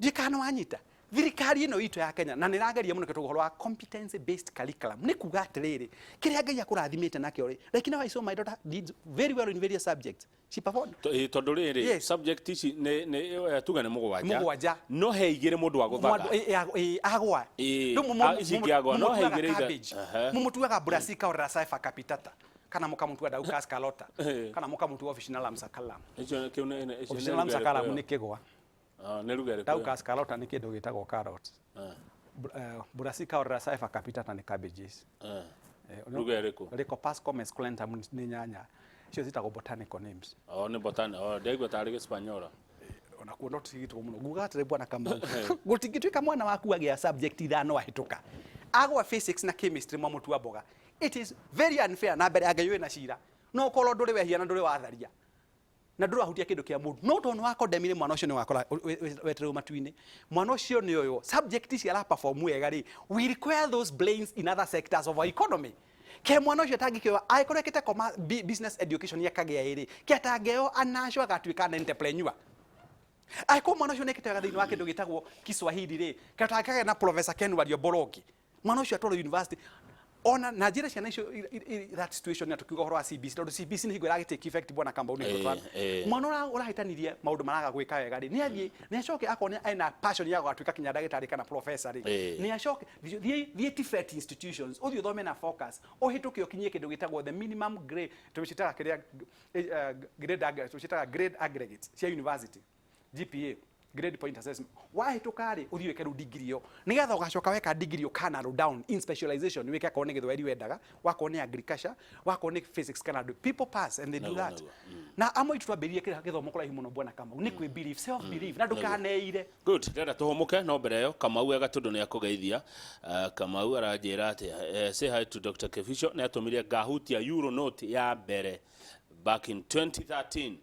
Ndiĩ kana nĩ wanyita. Thirikari ĩno itũ ya Kenya na nĩ ĩrageria mũno kĩtũ ũhoro wa competency based curriculum, nĩ kuga atĩrĩrĩ, kĩrĩa Ngai akũrathimĩte nakĩo rĩ, like now I saw my daughter did very well in various subjects, she performed.
Tondũ rĩrĩ, subject ici nĩ tuge nĩ mũgwanja.
Mũgwanja.
No he igĩrĩ mũndũ agũthaga.
Mũndũ- agwa. Rĩu
ici ingĩ agwa, no he
mũmũtuaga
igĩrĩ
cabbage, mũmũtuaga Brassica oleracea capitata, kana mũkamũtua Daucus carota, kana mũkamũtua Officinarum saccharum.
Icio kĩu icio nĩ
Officinarum
ruga
saccharum
ĩrĩkũ
nĩ
ĩyo?
kĩgwa.
Ah, nĩ ruga ĩrĩkũ ĩyo?
Daucus carota nĩ kĩndũ gĩtagwo carrot. Brassica oleracea capitata nĩ cabbages.
Ruga ĩrĩkũ?
Lycopersicum esculentum nĩ nyanya. Icio citagwo botanical names.
Oh, nĩ botani. Oh, ndaigua tarĩ Gĩspanyola.
Onakuo no tigitwo mũno. Nguga atĩrĩ bwana Kamau, gũtingĩtuĩka mwana waku agĩa subject ithano ahĩtũka, agwa physics na chemistry mwamũtua mboga. It is very unfair, na mbere ya Ngai wĩna cira. No ũkorwo ndũrĩ wehia na ndũrĩ watharia na ndũrĩ wahutia kĩndũ kĩa mũndũ, no tondũ nĩ wakondemire mwana ũcio, nĩ wakora wetererwo matu-inĩ. Mwana ũcio nĩ ũyũ subject ici ara perform wega rĩ, we require those brains in other sectors of our economy. Ke mwana ũcio atangĩkĩoa, angĩkorwo ekĩte business education akagĩa ĩrĩ, ke atangĩoywo anacio agatuĩka an entrepreneur. Angĩkorwo mwana ũcio nĩekĩte wega thĩinĩ wa kĩndũ gĩtagwo Kiswahili rĩ, ke atangĩkagĩa na Professor Ken Wariombora ũngĩ, mwana ũcio atwarwo university ona na njĩra ciana icio that situation, na tukiuga ũhoro wa CBC, tondũ CBC nĩ hingo ĩragĩ take effect, bwana Kamau, nĩ mwana ũrahĩtanirie maũndũ maraga gwĩka wega rĩ, nĩ athiĩ nĩ acoke akorwo ena passion ya gũgatuĩka kinya ndagĩtarĩ kana professor rĩ, nĩ acoke thiĩ TVET institutions, ũthiĩ ũthome na focus, ũhĩtũke, ũkinyie kĩndũ gĩtagwo the minimum grade, tũcitaga kĩrĩa grade tũcitaga grade aggregates cia university, GPA, grade point assessment. Wahĩtũka rĩ, ũthiĩ wĩke rĩu degree ĩyo, nĩgetha ũgacoka weka degree ũka narrow down in specialization, wĩke akorwo nĩ gĩthwaĩri wendaga, wakorwo nĩ agriculture, wakorwo nĩ physics kana ndũ. People pass and they do that. Na amwe itũ twambĩrĩrie kĩrĩa gĩthomo kũraihu mũno, bwana Kamau, nĩ kwĩ belief, self belief, na ndũkaneire.
Good, ndĩrenda tũhũmũke, no mbere ĩyo Kamau ega tondũ nĩ akũgeithia. Kamau aranjĩra atĩ say hi to Dr. Kibicho, nĩ atũmire ngahutia euro note ya mbere back in 2013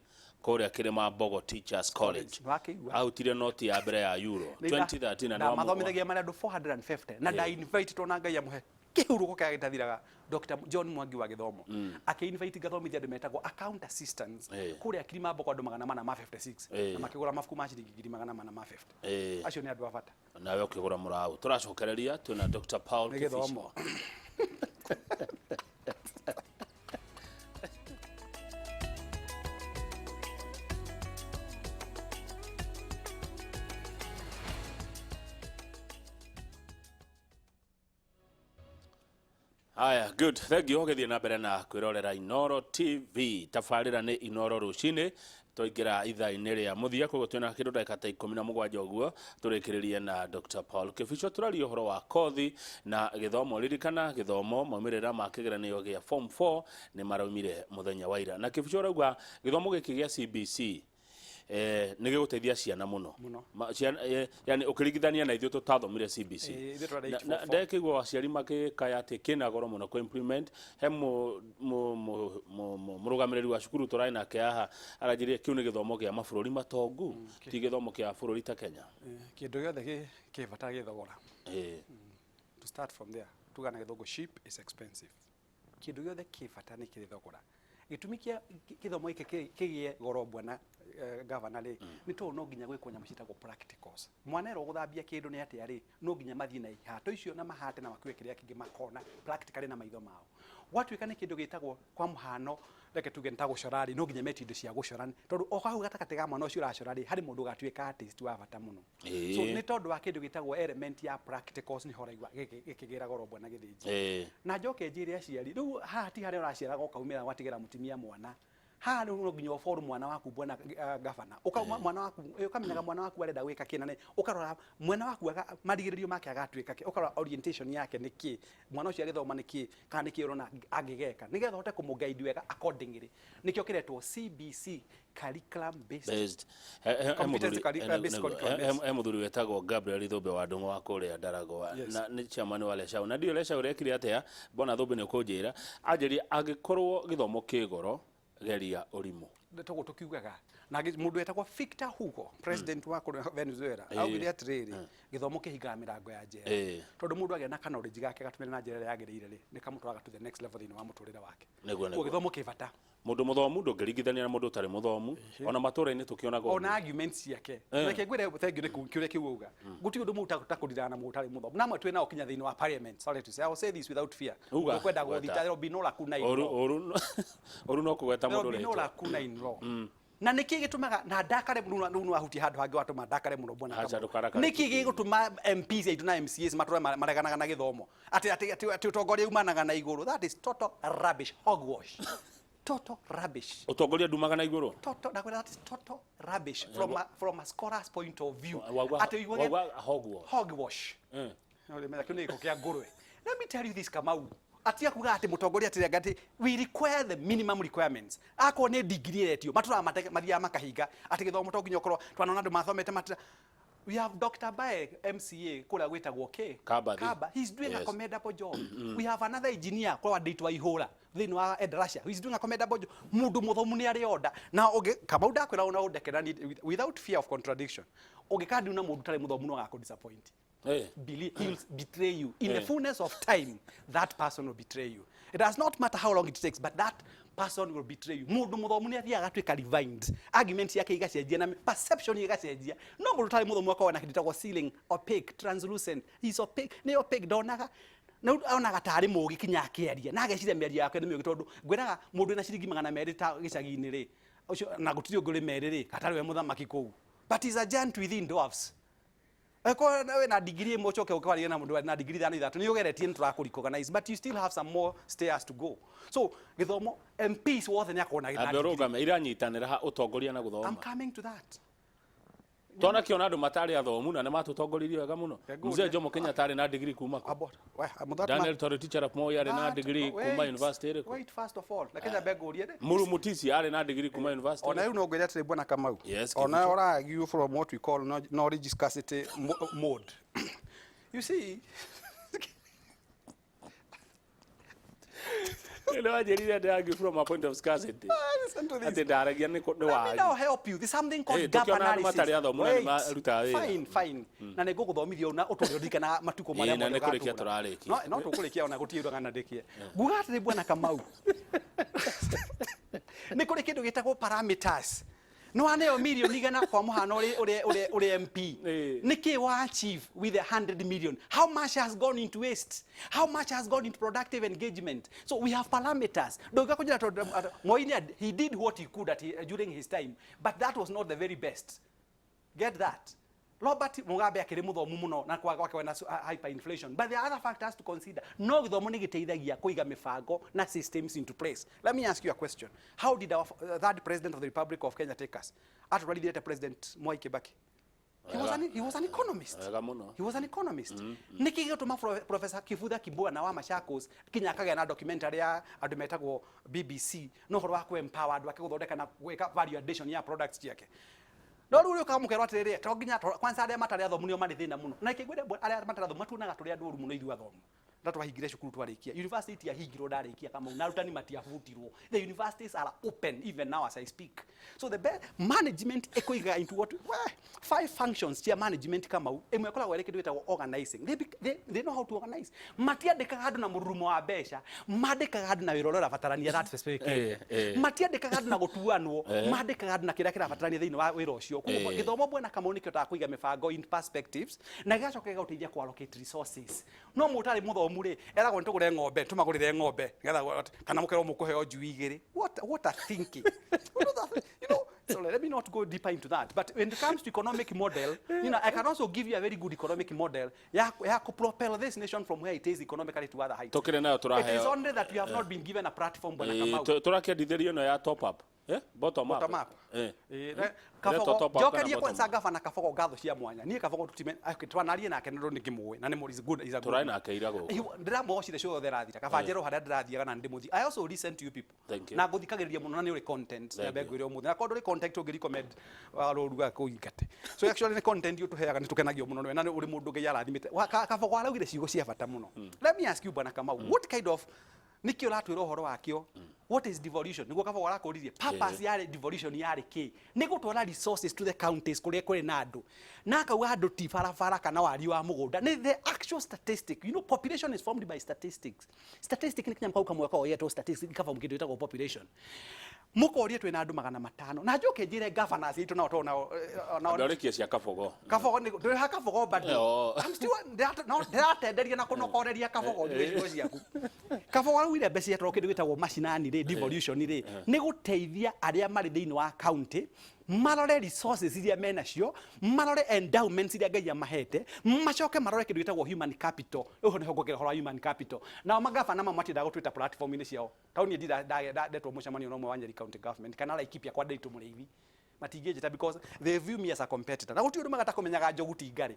kũrĩa Kĩrĩma Mbogo Teachers College.
Wakĩigua?
Ahutirie noti ya mbere ya euro 2013 na nĩ wa
Ndamathomithagia marĩ andũ 450 na nda invite na Ngai amũhe kĩhurũko kĩrĩa gĩtathiraga, Dr. John Mwangi wa gĩthomo akĩ invite ngathomithia andũ metagwo account assistants kũrĩa Kilimambogo, andũ 456, na makĩgũra mabuku ma ciringi 450,000. Acio nĩ andũ a bata.
Nawe ũkĩgũra mũraũ. Tũracokereria twĩna Dr. Paul
Nĩ
Kibicho.
gĩthomo.
Haya, good. Thank you ũgĩthiĩ na mbere na kwĩrorera Inoro TV. Tabarĩra nĩ Inoro rũcinĩ, twaingĩra ithaa-inĩ rĩa mũthia, koguo twĩna kĩndũ ndagĩka ta 17 ũguo tũrĩkĩrĩrie na Dr. Paul Kibicho. Tũraria ũhoro wa kothi na gĩthomo. Ririkana gĩthomo, maumĩrĩra ma kĩgeranio gĩa form 4 nĩ maraumire mũthenya wa ira, na Kibicho ũrauga gĩthomo gĩkĩ gĩa CBC nĩ gĩgũteithia ciana mũno.
Mũno.
Ciana, yani ũkĩringithania na ithuĩ tũtathomire CBC.
Ithuĩ twarĩ 844.
Ndekĩigua aciari makĩkaya atĩ kĩna goro mũno kũ implement. He mũrũgamĩrĩri wa cukuru tũrarĩ nake haha aranjĩrire kĩu nĩ gĩthomo kĩa mabũrũri matongu, ti gĩthomo kĩa bũrũri ta Kenya.
Kĩndũ gĩothe kĩ bata gĩ thogora. To start from there, tuga na gĩthũngũ, cheap is expensive. Kĩndũ gĩothe kĩ bata nĩ kĩrĩ thogora. Gĩtũmi kĩa gĩthomo gĩkĩ kĩgĩe goro, bwana gavana rĩ, nĩ tondũ no nginya gwĩkwo nyamũ ciĩtagwo practicals. Mwana erwo gũthambia kĩndũ nĩ atĩa rĩ, no nginya mathiĩ na ihato icio na mahate na makue kĩrĩa kĩngĩ, makona practically na maitho mao. Gwatuĩka nĩ kĩndũ gĩtagwo, kwa mũhano, reke tuge nĩ ta gũcora rĩ, no nginya metie indo cia gũcora, tondũ o hau gatagatĩ ga mwana ũcio ũracora rĩ, harĩ mũndũ ũgatuĩka artist wa bata mũno. So nĩ tondũ wa kĩndũ gĩtagwo element ya practicals nĩho ũraigua gĩkĩgĩra goro, bwana Gĩthĩnji. Na njoke njĩre aciari, rĩu haha ti harĩa ũraciaraga ũkaumĩra watigĩra mũtumia mwana. Haha rĩu no nginya ũboru mwana waku, bwana gavana, ũkauma mwana waku, ũkamenyaga mwana waku arenda gwĩka kĩ, na nĩ ũkarora mwana waku marigĩrĩrio make agatuĩka kĩ, ũkarora orientation yake nĩ kĩ, mwana ũcio agĩthoma nĩ kĩ, kana nĩ kĩ ũrona angĩgeka nĩgetha ũhote kũmũguide wega accordingly. Nĩkĩo kĩretwo CBC, curriculum based
based.
Competency curriculum based curriculum, yes.
He muthuri wetagwo Gabriel Thumbe wa Ndung'u wa kũrĩa Ndaragwa, na nĩ chairman wa Leshau, na ndiũ Leshau rekire atĩa. Mbona Thumbe nĩ ũkũnjĩra anjĩria angĩkorwo gĩthomo kĩ goro, geria ũrimũ.
Toguo tukiugaga na mũndũ wetagwo Victor Hugo, president wa kũrĩa Venezuela, augire atĩrĩrĩ, gĩthomo kĩhingaga mĩrango ya njera, tondũ mũndũ agĩa na knowledge gake gatũmĩre na njĩra ĩrĩa yagĩrĩire rĩ, nĩ kamũtwaraga to the next level thĩinĩ wa mũtũrĩre wake. Koguo gĩthomo kĩ bata.
Mũndũ mũthomu ndũngĩringithania na mũndũ ũtarĩ mũthomu, ona matũra-inĩ tũkĩonaga
ona arguments ciake. Reke ngwĩre, thank you nĩ kĩũria kĩu wauga. Gũtirĩ ũndũ mũru ta kũrirana na mũndũ ũtarĩ mũthomu, na amwe twĩ nao kinya thĩinĩ wa parliament. Sorry to say, I will say this without fear.
Uga,
kwenda
gweta.
Gũthita, there will be no lacuna in law.
Ũru no kũgweta
There
mũndũ
will be no
rĩtwa.
lacuna in law. Na nĩkĩ gĩtũmaga na ndakare mũno? Rĩu nĩwahutia handũ hangĩ watũma ndakare mũno, bwana
Acha,
Kamau.
ndũkarakare.
Nĩkĩ gĩgũtũma MPs aitũ na MCAs matũre mareganaga na gĩthomo atĩ ũtongoria umanaga na igũrũ? That is total rubbish, hogwash, total rubbish.
Ũtongoria ndumaga na igũrũ.
Total, ndakwĩra, that is total rubbish from a scholar's point of view.
Wauga
Atĩ ũiguage
wauga hogwash.
Hogwash. No, kĩu nĩ gĩko kĩa ngũrwe. Let me tell you this, Kamau, atia kuga atĩ mũtongoria atĩ atĩ we require the minimum requirements, akorwo nĩ degree ĩretio, matũraga mathiaga makahinga atĩ gĩthomo to nginya ũkorwo twanona andũ mathomete matira. We have Dr. Bae, MCA kũrĩa gwĩtagwo K
Kabathi.
Kaba. He's doing a commendable job. We have another engineer kwa Nditwa Ihũra thĩinĩ wa Endarasha who is doing a commendable job. Mũndũ mũthomu nĩ arĩ order na ũngĩ. Kamau, ndakwĩra ona ũndekera without fear of contradiction, ũngĩkandiu na mũndũ ũtarĩ mũthomu no agakũ disappoint. Believe he will betray you in the fullness of time. That person will betray you. It does not matter how long it takes, but that person will betray you. Mundu muthomu ni athiaga agatuĩka refined, argument yake igacenjia na perception igacenjia. No mundu ũtarĩ muthomu akoragwo na kĩndũ gĩtagwo ceiling, opaque, translucent. He's opaque, nĩ opaque, ndonaga na rĩu onaga tarĩ mũgĩ kinya akĩaria na ageciria mĩario yake nĩ mĩũgĩ, tondũ ngwĩraga mũndũ wĩna ciringi 200 ta gĩcagi-inĩ rĩ, ũcio na gũtirĩ ũngĩ ũrĩ merĩ rĩ, gatarĩ we mũthamaki kũu, but he's a giant within dwarfs. Eko wĩna degree ĩmwe, ũcoke ũkwaria na mũndũ na degree ithano ithatũ, nĩ ũgeretie, nĩ tũrakũ recognize, but you still have some more stairs to go. So gĩthomo, MPs wothe nĩ akorwo na
Ambe
degree.
ũrũgame, iranyitanĩra ha ũtongoria na
I'm
gũthoma?
coming to that.
Twanakiona andũ matarĩ athomu na nĩ matũtongoririe wega mũno.
Good.
Mzee Jomo Kenyatta arĩ na degree kuma kũ?
About, we, that
Daniel Toroitich arap Moi arĩ na degree kuma
wait,
university ĩrĩkũ?
Wait, first of all, reke nyambe ngũrie.
Muru Mutisi arĩ na degree kuma university
Ona
ĩrĩkũ?
rĩu no ngwĩre atĩrĩ, bwana Kamau,
Yes,
ona
Kibicho.
ora argue from what we call knowledge scarcity mode, you see.
Nĩ wanjĩrire ndĩ argue from a point of scarcity.
Listen to this.
Atĩ ndaragia nĩ
Let me
wagi.
now help you. There's something called
Hey,
gap
tukiona andũ
analysis.
matarĩ athomu na nĩ
Wait.
marutaga wĩra.
Fine, fine. Na nĩ ngũgũthomithia na ũtũre ũririkanaga matukũ marĩa
Ĩĩ, na
mothe
nĩ kũrĩkia
ũgatũũra.
tũrarĩkia.
No tũkũrĩkia ona gũtirĩ ũndũ ng'ana ndĩkie. Nguga atĩrĩ, bwana Kamau, nĩ kũrĩ kĩndũ gĩtagwo parameters. Nĩ waneo mirioni 100 kwa mũhano, ũrĩ MP. Nĩ kĩ wa achieve with the 100 million? How much has gone into waste? How much has gone into productive engagement? So we have parameters. Ndũngĩũka kũnjĩra tondũ Moi he did what he could during his time, but that was not the very best. Get that. Robert Mugabe akĩrĩ mũthomu mũno na kwaga gwake na hyperinflation, but there are other factors to consider. No gĩthomo nĩ gĩteithagia kũiga mĩbango na systems into place. Let me ask you a question. How did our third president of the Republic of Kenya take us? Atũtwarithĩte President Mwai Kibaki, he was an economist.
Wega mũno.
He was an economist. Nĩkĩ gĩgũtũma Professor Kivutha Kibwana wa Machakos kinya akagĩa na documentary ya andũ metagwo BBC no ũhoro wa kũ-empower andũ ake gũthondeka na gwĩka value addition ya products ciake? No rĩu ũkaga mũkerwo atĩrĩrĩ, to nginya kwanza arĩa matarĩ athomu nĩo marĩ thĩna mũno. Na ikĩngwĩre, arĩa matarĩ athomu matuonaga tũrĩ andũ oru mũno. Ithuĩ athomu na twahingire cukuru twarĩkia university, itiahingirwo ndarĩkia, Kamau, na arutani matiabutirwo. The universities are open even now as I speak. So the best management ĩkũiga into what, well, five functions cia management, Kamau. Ĩmwe ĩkoragwo ĩrĩ kĩndũ gĩtagwo organizing. They know how to organize. Matiandĩkaga andũ na mũrurumo wa mbeca, mandĩkaga andũ na wĩra ũrĩa ũrabatarania that specific area. Matiandĩkaga andũ na gũtuanwo, mandĩkaga andũ na kĩrĩa kĩrabatarania thĩinĩ wa wĩra ũcio. Koguo gĩthomo, bwana Kamau, nĩkĩhotaga kũiga mĩbango in perspectives na gĩgacoka gĩgagũteithia kũ allocate resources. No mũndũ ũtarĩ mũthomu rĩ, eragwo nĩ tũgũre ng'ombe, tũmagũrĩre ng'ombe nĩgetha, kana mũkerwo mũkũheo njui igĩrĩ. What a thinking! So let me not go deeper into that, but when it comes to economic model, I can also give you a very good economic model ya ku propel this nation from where it is economically to other heights.
Tũkĩrĩ nayo
It is
tũraheo.
only that we have not been given a platform, bwana Kamau.
Tũrakĩendithĩrio ĩno ya top up. Bottom up.
Bottom up.
Ĩretwo
Kabogo
top up kana
njokerie
bottom
kwanza
up?
Gavana Kabogo ngatho cia mwanya. Niĩ Kabogo tutime okay, twanarie nake nĩ ndĩkĩmũĩ na nĩ is good, is a good.
Tũrarĩ nake ira gũkũ.
Ndĩramũgocire ciothe rathira kaba njerwo harĩa ndĩrathiaga na ndĩmũthi. I also listen to you people.
Thank you.
Na ngũthikagĩrĩria mũno na nĩ ũrĩ content.
Thank
Nyambe
you.
ngwĩre ũmũthĩ na korwo ndũrĩ content ũngĩ recommend warũruga kũingate. So actually nĩ content ũtũheaga nĩ tũkenagio mũno nĩwe na nĩ ũrĩ mũndũ Ngai arathimĩte. Kabogo araugire ciugo cia bata mũno. Let me ask you, Bwana Kamau, what kind of nĩkĩ ũratwĩra ũhoro wakĩo? What is devolution? Nĩguo Kabogo arakũririe. Purpose yarĩ devolution yarĩ kĩ? Nĩ gũtwara resources to the counties kũrĩa kũrĩ na andũ, na akauga andũ ti barabara kana wariĩ wa mũgũnda, nĩ the actual statistic. You know, population is formed by statistics. Statistic nĩ kanyamũ kau kamwe koyetwo statistics, ikaform kĩndũ gĩtagwo population. Mũkorie twĩna andũ 500 na njoke njĩre governors itũ nao tondũ nao nao
Ndorĩkie cia Kabogo.
Kabogo nĩ ndũrĩ ha Kabogo bado. I'm still no ndĩratenderia na kũnokoreria Kabogo njuge ciugo ciaku. Kabogo araugire mbeca ciatwarwo kĩndũ gĩtagwo mashinani rĩ, devolution rĩ, nĩ gũteithia arĩa marĩ thĩinĩ wa county marore resources iria menacio, marore endowments iria Ngai amahete, macoke marore kĩndũ gĩtagwo human capital. Rĩu nĩho ngũkĩra ũhoro wa human capital. Nao magavana mamwe matiendaga gũtwĩta platform-inĩ ciao. Tau niĩ ndetwo mũcemanio na ũmwe wa Nyeri County Government kana Laikipia kwa Nderitu Mũrĩithi, matingĩnjĩta because they view me as a competitor. Na gũtirĩ ũndũ mwega ta kũmenyaga njogu ti ngarĩ.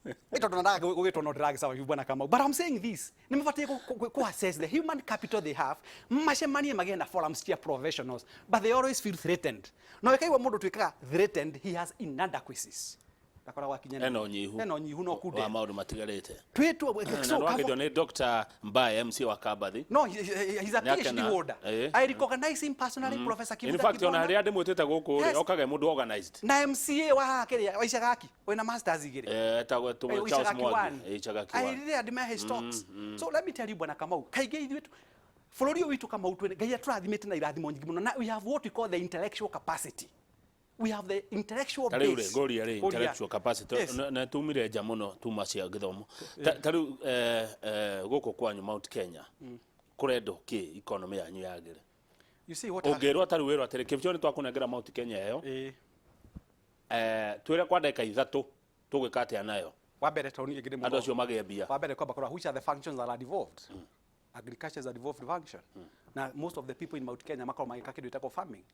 Nĩ tondũ na gũgĩtwo no ndĩragĩcawa Bwana Kamau, but I'm saying this, nĩ mabatiĩ ku assess the human capital they have, macemanie magĩe na forums cia professionals, but they always feel threatened. Na ũkaigua mũndũ tuĩkaga threatened, he has inadequacies, ndakoragwo akinyana.
Ena ũnyihu.
Ena ũnyihu no kunde
wa maũndũ matigarĩte.
Twĩtwo
Na
so
nĩwakĩtio nĩ Dr. Mbae, MC wa Kambathi.
No, he's a
Nĩ
PhD
akena.
holder. I recognize him personally, Professor
In
Kivuta
fact, ona
Kibona.
harĩa ndĩmwĩtĩte gũkũ rĩ, okaga mũndũ organized.
Na MCA wa haha kĩrĩa wa Icagaki wĩna masters igĩrĩ.
Etagwo
Icagaki
Charles Mwangi.
one.
Icagaki
I
one.
really admire his talks. So let me tell you, Bwana Kamau, kaingĩ ithuĩ bũrũri ũyũ witũ Kamau twĩ Ngai atũrathimĩte na irathimo nyingĩ mũno, na we have what we call the intellectual capacity. We have the intellectual
Ta rĩu rĩ,
base.
ngũria rĩ,
Ũria.
intellectual capacity na tumire nja mũno tuma cia gĩthomo. Ta rĩu gũkũ kwanyu Mount Kenya kũrendwo kĩ economy yanyu yagĩre?
You see what
Ũngĩrwo ta rĩu wĩrwo atĩrĩ, Kĩbicho, nĩ twakũnengera Mount Kenya ĩyo, twĩre kwa ndagĩka 3 tũgwĩka atĩa nayo?
Wa mbere tondũ niĩ ngĩrĩ
andũ
mũthomi.
Acio magĩe mbia.
Wa mbere kwamba kũrora which are the functions that are devolved. Agriculture is a devolved function, na most of the people in Mount Kenya makorwo magĩka kĩndũ gĩtagwo farming.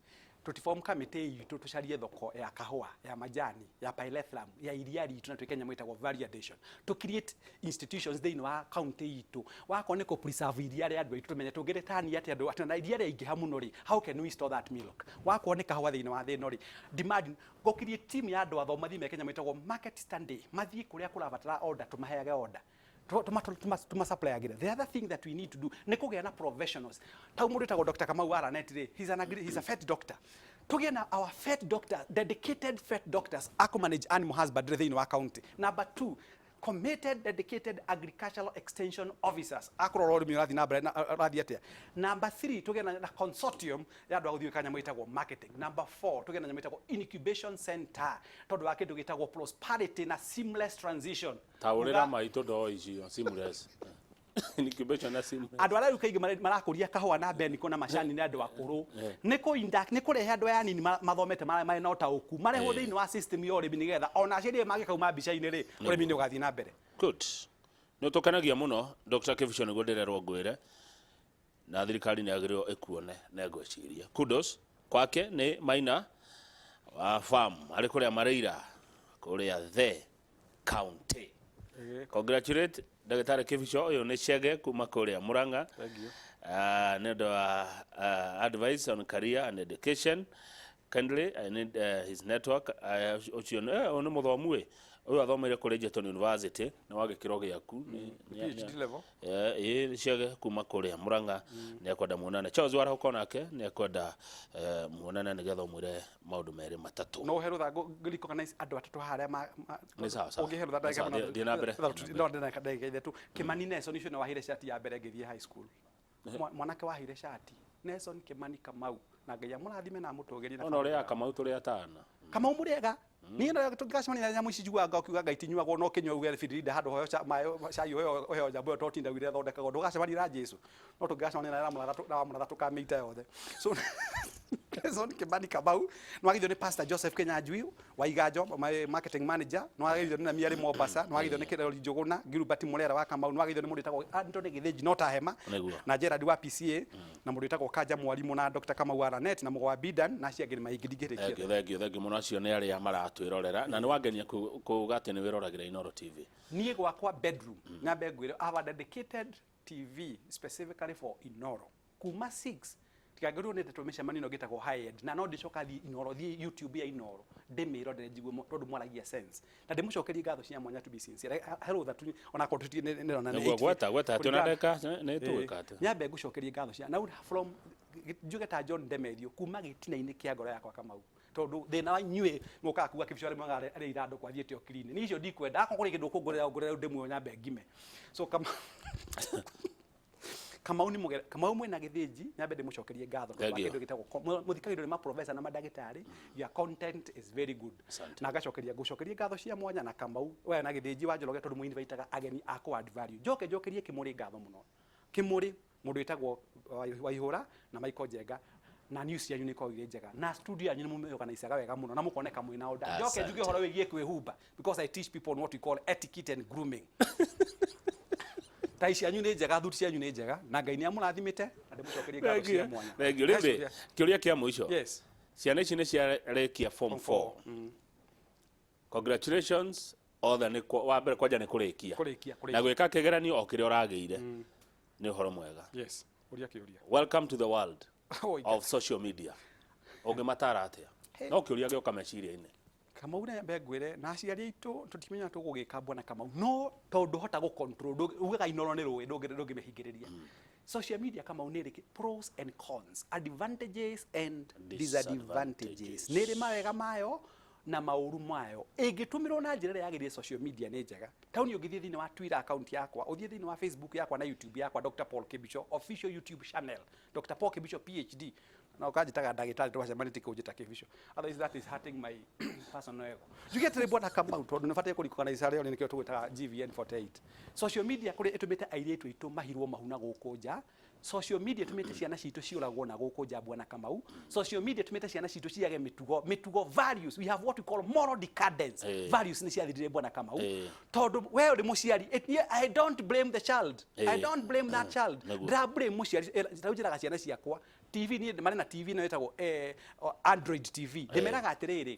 Tũtiform committee itũ tũcarie thoko ya kahũa, ya majani, ya pyrethrum, ya iria ritũ, na twĩke nyamũ ĩtagwo value addition, to create institutions thĩinĩ wa county itũ. Wakorwo nĩ kũ preserve iria rĩa andũ aitũ, tũmenye tũngĩrĩtania atĩa andũ atĩ na iria rĩaingĩha mũno rĩ, how can we store that milk? Wakorwo nĩ kahũa thĩinĩ wa thĩ ĩno rĩ, demand go create team ya andũ athomu mathiĩ meke nyamũ ĩtagwo market study, mathiĩ kũrĩa kũrabatara order, tũmaheage order, tũmasupplyagĩre. The other thing that we need to do nĩ kũgĩa na professionals. Tau mũndũ wĩtagwo Dr. Kamau Aranet rĩ, he's a vet doctor. Tũgĩe na our vet doctor, dedicated vet doctors akũ manage animal husbandry thĩinĩ wa county. Number two, committed, dedicated agricultural extension officers akũrora ũrĩmi ũrathiĩ na mbere na ũrathiĩ atĩa. Number three, tũgĩe na consortium ya andũ a gũthiĩ gwĩka nyamũ ĩtagwo marketing. Number four, tũgĩe na nyamũ ĩtagwo incubation center tondũ wa kĩndũ gĩtagwo prosperity na seamless transition.
Taũrĩra maitũ ndoo icio, seamless incubation na seamless.
Andũ arĩa rĩu kaingĩ marakũria kahũa na beniko na macani nĩ andũ akũrũ. Nĩ kũrehe andũ aya anini mathomete marĩ na ũtaũku marehwo thĩinĩ wa system ya ũrĩmi nĩgetha ona aciari mangĩkauma mbica-inĩ rĩ, ũrĩmi nĩ ũgathiĩ na mbere.
Good, nĩ ũtũkenagia mũno, Dr. Kibicho, nĩguo ndĩrerwo ngwĩre na thirikari nĩ yagĩrĩirwo ĩkuone na ĩgwĩciria. Kudos kwake nĩ Maina wa farm arĩ kũrĩa Mareira kũrĩa the county. Congratulate ndagĩtarĩ Kibicho. Ũyũ nĩ Chege kuma kũrĩa Murang'a.
Thank you.
Nĩ ũndũ wa advice on career and education. Kindly, I need his network. Ũcio ũyũ nĩ mũthomu ĩ, ũyũ athomeire kũrĩ Egerton University nĩ wa gĩkĩro gĩaku.
PhD level.
Ĩ Chege kuma kũrĩa Murang'a nĩ ekwenda muonane. Charles Warahũka nake nĩ ekwenda muonane nĩgetha ũmwĩre maũndũ merĩ matatũ.
No ũhe rũtha recognize andũ atatũ harĩa
Nĩ sawa, sawa.
Ũngĩhe rũtha
Nĩ sawa,
ndagĩka
thiĩ na mbere.
No ndĩna ndagĩka 3. Kimani Nelson ũcio nĩ waheire cati ya mbere ngĩthiĩ high school. Mwanake waheire cati Nelson Kimani Kamau, na Ngai amũrathime na amũtũgĩrie na
Ona
famĩlĩ
ũrĩa
yao.
Kamau tũrĩ atana.
Kamau mũrĩega niĩ no tũngĩgacemania na nyamũ ici njiguaga ũkiuga Ngai tinyuagwo no kĩnyua uge birinda handũ hoyo maĩ cai ũheo ũheo nyamũ ĩyo totinda ugire ĩthondekagwo ndũgacemania na Jesu no tũngĩgacemania na na mũratha tũkamĩita yothe. So Nelson Kimani Kamau, nĩwageithio nĩ Pastor Joseph Kinyanjui wa Iganjo, my marketing manager, nĩwageithio nĩ Namiarĩ Mombasa, nĩwageithio nĩ Kĩrori Njũgũna, Gilbert Murera wa Kamau, nĩwageithio nĩ mũndũ wĩtagwo Anthony Gĩthĩnji no ta hema,
Nĩguo.
na Gerard wa PCA, na mũndũ wĩtagwo Kanja Mwarimu na Dr. Kamau wa Lanet na Mũgo wa Bidan na acio angĩ nĩ maingĩ ndingĩrĩkia.
Thengiũ, thengiũ, thengiũ mũno. Acio nĩ arĩa maratwĩrorera na nĩ wangenia kuga atĩ nĩ wĩroragĩra Inooro TV.
Niĩ gwakwa bedroom, nyambe ngwĩre, I have a dedicated TV specifically for Inooro. Kuma 6 tikangĩrwo nĩ ndetwo mĩcemanio ĩno ĩngĩtagwo high end, na no ndĩcoka thiĩ Inooro, thiĩ YouTube ya Inooro ndĩmĩrorere njigue tondũ mwaragia sense, na ndĩmũcokerie ngatho cia mwanya, to be sincere. Hello that ona korwo ndĩrona nĩ
Nĩguo
8:50.
gweta gweta atĩ ona
Kũringana-
ndagĩka nĩ tũgwĩka atĩa.
Nyambe ngũcokerie ngatho cia na from njuge ta John Ndemerio kuma gĩtina-inĩ kĩa ngoro yakwa, Kamau, tondũ thĩna wa inyuĩ mũkaga kuga kĩbico arĩa mwaga arĩa irandũ kwathiĩte o clean. Niĩ icio ndikwenda, akorwo kũrĩ kĩndũ ũkũngũrĩra ngũrĩra rĩu ndĩmuoyo nyambe ngime. So Kamau nĩ mũgere Kamau mwena gĩthĩnji, nyambe ndĩmũcokerie ngatho tondũ wa
Thank you.
kĩndũ gĩtagwo mũthikagĩrĩrio nĩ maprofesa na mandagĩtarĩ. Your content is very good.
Asante.
Na ngacokeria ngũcokerie ngatho cia mwanya na Kamau we na gĩthĩnji wa Njoroge, tondũ mũinvitaga ageni a kũ add value. Njoke njokerie Kĩmũrĩ ngatho mũno, Kĩmũrĩ, mũndũ wĩtagwo Waihũra na Michael Njenga, na news cianyu nĩ ikoragwo irĩ njega, na studio yanyu nĩ mũmĩorganicaga wega mũno na mũkoneka mwĩna order. Njoke njuge
Asante.
ũhoro wĩgiĩ kwĩhumba, because I teach people on what we call etiquette and grooming. Tai cianyu nĩ njega, thuti cianyu nĩ njega, na Ngai nĩ amũrathimĩte, na ndĩmũcokerie ngatho cia mwanya.
Thengiũ. Rĩu
Yes.
kĩũria kĩa mũico.
Yes.
Ciana ici nĩ ciarĩkia form 4. Congratulations othe. Nĩ wa mbere kwanja nĩ kũrĩkia.
Kũrĩkia, kũrĩkia.
Na gwĩka kĩgeranio o kĩrĩa ũragĩire nĩ ũhoro mwega.
Yes, ũria kĩũria.
Welcome to the world
Oi,
of social media. Ũngĩmatara atĩa? No kĩũria gĩoka meciria-inĩ.
Kamau, nĩ mbe ngwĩre na aciari aitũ tũtimenya tũgũgĩka, bwana Kamau, no tondũ hota gũ control ugaga Inoro nĩ rũĩ ndũngĩmĩhingĩrĩria. Social media, Kamau, nĩ ĩrĩ pros and cons, advantages and disadvantages. Nĩ ĩrĩ mawega mayo na maũru mayo. Ĩngĩtũmĩrwo na njĩra ĩrĩa yagĩrĩire, social media nĩ njega. Taũni ũngĩthiĩ thĩinĩ wa Twitter account yakwa, ũthiĩ thĩinĩ wa Facebook yakwa na YouTube yakwa, Dr Paul Kibicho official YouTube channel, Dr Paul Kibicho PhD, na ũkanjĩtaga ndagĩtarĩ twacemania kũnjĩta Kibicho, otherwise that is hurting my personal ego. Njuge atĩrĩ, bwana Kamau, tondũ nĩ bataire kũrecognize arĩa othe, nĩkĩo tũgwĩtaga GVN 48. Social media kũrĩa ĩtũmĩte airĩtu aitũ mahirwo mahu na gũkũ nja. Social media ĩtũmĩte ciana citũ ciũragwo na gũkũ nja, bwana Kamau. Social media ĩtũmĩte ciana citũ ciage mĩtugo, mĩtugo, values. We have what we call moral decadence. Values nĩ ciathirire, bwana Kamau, tondũ we ũrĩ mũciari. Yeah, I don't blame the child. I don't blame that child.
Nĩguo.
Ndĩra blame mũciari. Tarĩu njĩraga ciana ciakwa TV, niĩ marĩ na TV ĩno ĩtagwo Android TV. Ndĩmeraga atĩrĩrĩ,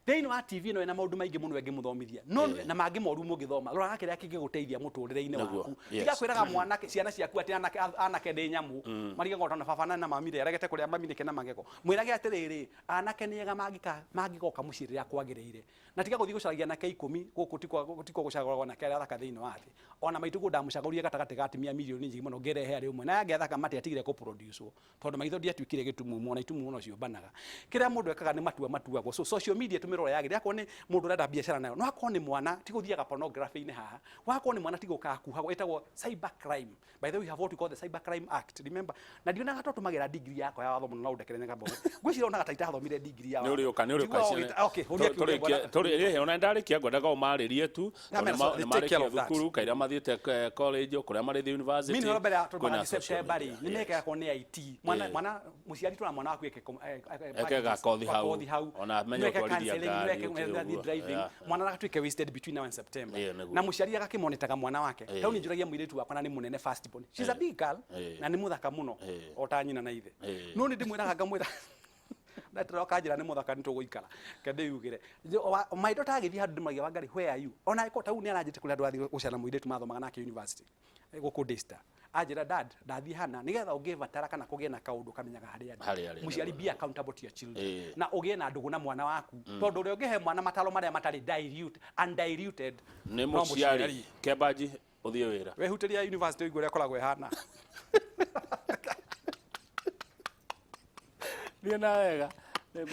thĩinĩ wa TV ĩno ĩna maũndũ maingĩ mũno ĩngĩmũthomithia, no na mangĩ moru mũngĩthoma, roraga kĩrĩa kĩngĩgũteithia mũtũrĩre-inĩ waku. Tiga kwĩraga mwanake, ciana ciaku atĩ anake nĩ nyamũ, marigagwo tondũ baba na mami rĩ aregete kũrĩa mami nĩkĩ na magego. Mwĩrage atĩrĩrĩ, anake nĩ ega mangĩgoka mũciĩ rĩrĩa kwagĩrĩire, na tiga gũthiĩ gũcaragia anake 10 gũkũ. Tikwa gũcagũragwo anake arĩa athaka thĩinĩ wa thĩ. Ona maitũ ndamũcagũrire gatagatĩ ga atumia milioni nyingĩ mũno, ngĩrehe arĩ ũmwe na angĩ athaka matiatigire kũproduce, tondũ maitho ndiatuĩkire gĩtumumu, ona itumumu no ciũmbanaga. Kĩrĩa mũndũ ekaga nĩ matua matuagwo. So social media tũmĩrore yagĩrĩire. Akorwo nĩ mũndũ ũrenda biacara nayo, no akorwo nĩ mwana, ti gũthiaga pornography-inĩ haha. Wakorwo nĩ mwana, ti gũkaga kuhagwo, ĩtagwo cyber crime. By the way, we have what we call the Cyber Crime Act, remember? Na ndionaga to tũmagĩra degree yakwa ya watho mũno, na ũndekere nyagambo, ngwĩciria onaga ta itathomire degree ya
Nĩ
watho.
ũrĩũka, nĩ ũrĩũka.
Njiguaga okay, ũria kĩũria, bwana.
Tũrĩ ona ndarĩkia ngwendaga ũmarĩrie tu
Yeah,
tondũ
man, so
nĩ
they take care
marĩkia
of that.
thukuru kaira mathiĩte college, kũrĩa marĩthiĩ university.
Mimi nĩ mbere ya
kwĩna
tũmagathiĩ
social
September rĩ,
media.
nĩ mekagwo nĩ IT mwana. Mwana mũciari, twara mwana waku eke
Eke gakothi hau.
gakothi hau.
Ona amenye
Nĩweke
gũtwarithia
counseling,
ngari,
nĩweke
ũkĩ
ũgathiĩ
ũguo.
driving. Mwana agatuĩke wasted between now and September.
Yeah, nĩguo.
Na mũciari agakĩmonitaga mwana wake. Tau nĩ njũragia mũirĩtu wakwa, na nĩ mũnene, first born, she's a big girl, na nĩ mũthaka mũno o ta nyina na ithe. No nĩ ndĩmwĩraga, ngamwĩra ndatiroka njĩra nĩ mũthaka, nĩ tũgũikara ke ndĩyugĩre my daughter agĩthiĩ handũ, ndĩmũragia, "Wangari, where are you?" Ona ĩko tau nĩ aranjĩte kũrĩa andũ athiĩ gũcera mũirĩtu mathomaga nake university gũkũ Daystar. Anjĩra, "Dad, ndathiĩ hana," nĩgetha ũngĩbatara kana kũgĩe na kaũndũ kamenyaga harĩa
Harĩa arĩ,
mũciari.
Nĩguo.
Be accountable to your children na ũgĩe na ndũgũ na mwana waku, tondũ ũrĩa ũngĩhe mwana mataro marĩa matarĩ dilute, undiluted
Nĩ
no
mũciari kembaji ũthiĩ wĩra.
Wehutĩria university ũigue ũrĩa ĩkoragwo ĩhana.
Thiĩ na wega. Nĩ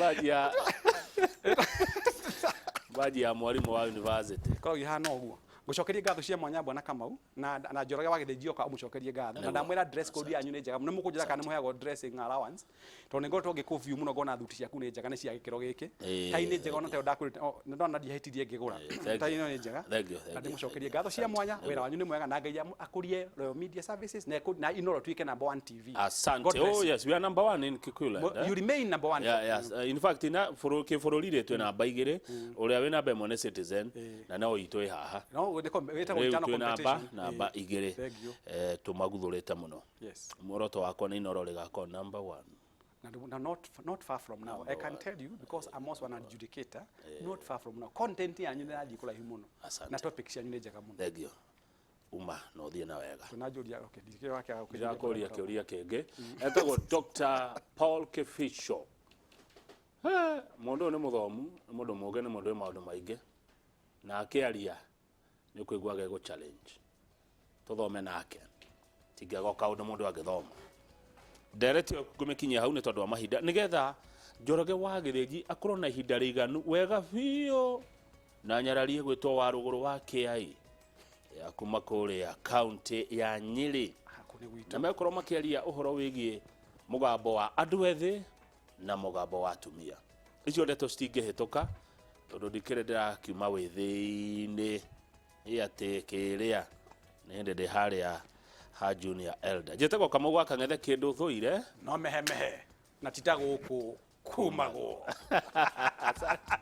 baji ya mwarimũ wa university.
Ĩkoragwo ĩhana ũguo. Ngucokerie ngatho cia mwanya, Bwana Kamau, na Njoroge wa Gĩthĩnji oka ũmũcokerie ngatho na ndamwĩra dress code yanyu nĩ njega. Nĩ mũkũnjĩra kana nĩ mũheagwo dressing allowance, tondũ nĩ ngoretwo ngĩkũ view mũno, ngona thuti ciaku nĩ njega, nĩ cia gĩkĩro gĩkĩ. Tai nĩ njega, ona tayo ndakwĩrĩte, nĩ ndona ndiahĩtirie ngĩgũra.
Thank
Tai
you.
ĩno nĩ njega.
Thank you, thank
Na
you.
ndĩmũcokerie ngatho cia mwanya. Wĩra wanyu nĩ mwega na Ngai akũrie Royal Media Services na Inoro tuĩke number one TV.
Asante.
God bless
Oh
you.
yes, we are number one in Kikuyu land, eh?
You remain number one.
Yeah, yes. In fact, na kĩbũrũri rĩ, twĩ namba igĩrĩ. Ũrĩa wĩ namba ĩmwe nĩ Citizen na no itũ ĩ haha.
No wĩtagwo
Rĩu
internal
twĩ namba
competition.
namba 2.
Thank you.
Tũmaguthũrĩte mũno. Muoroto wakwa nĩ Inoro rĩgakorwo number one.
Na not far from now, I can tell you because I'm also an adjudicator, not far from now, content yanyu nĩ ĩrathiĩ kũraihu mũno.
Asante.
Na topics cianyu nĩ njega mũno.
Thank you. Uma na ũthiĩ na wega.
Tũnanjũria, okay, ndikĩrĩ wake wa kũnjũria.
Ndĩrakũria kĩũria kĩngĩ. Etagwo Dr. Paul Kificho. Mũndũ ũyũ nĩ mũthomu, nĩ mũndũ mũũgĩ, nĩ mũndũ wĩ maũndũ maingĩ, na akĩaria nĩ ũkũigua gegũ challenge. Tũthome nake, tingĩaga o kaũndũ mũndũ angĩthoma. Ndereti ĩyo ngũmĩkinyia hau nĩ tondũ wa mahinda, nĩgetha Njoroge wa Gĩthĩnji akorwo na ihinda rĩiganu wega biũ na nyararie gwĩtwo wa rũgũrũ wa kĩai ya kuma kũrĩa kaunti ya Nyĩrĩ.
Ah, kũu nĩ gwitũ.
Na mekorwo makĩaria ũhoro wĩgiĩ mũgambo wa andũ ethĩ na mũgambo wa atumia. Icio ndeto citingĩhĩtũka tondũ ndikĩrĩ ndĩrakiuma wĩthĩ-inĩ ĩ atĩ kĩrĩa nĩ hĩndĩ ndĩ harĩa ha junior elder. Njĩtagwo Kamau wa Kang'ethe, kĩndũ thũire
no mehemehe na tita gũkũ kumagwo.
Asante.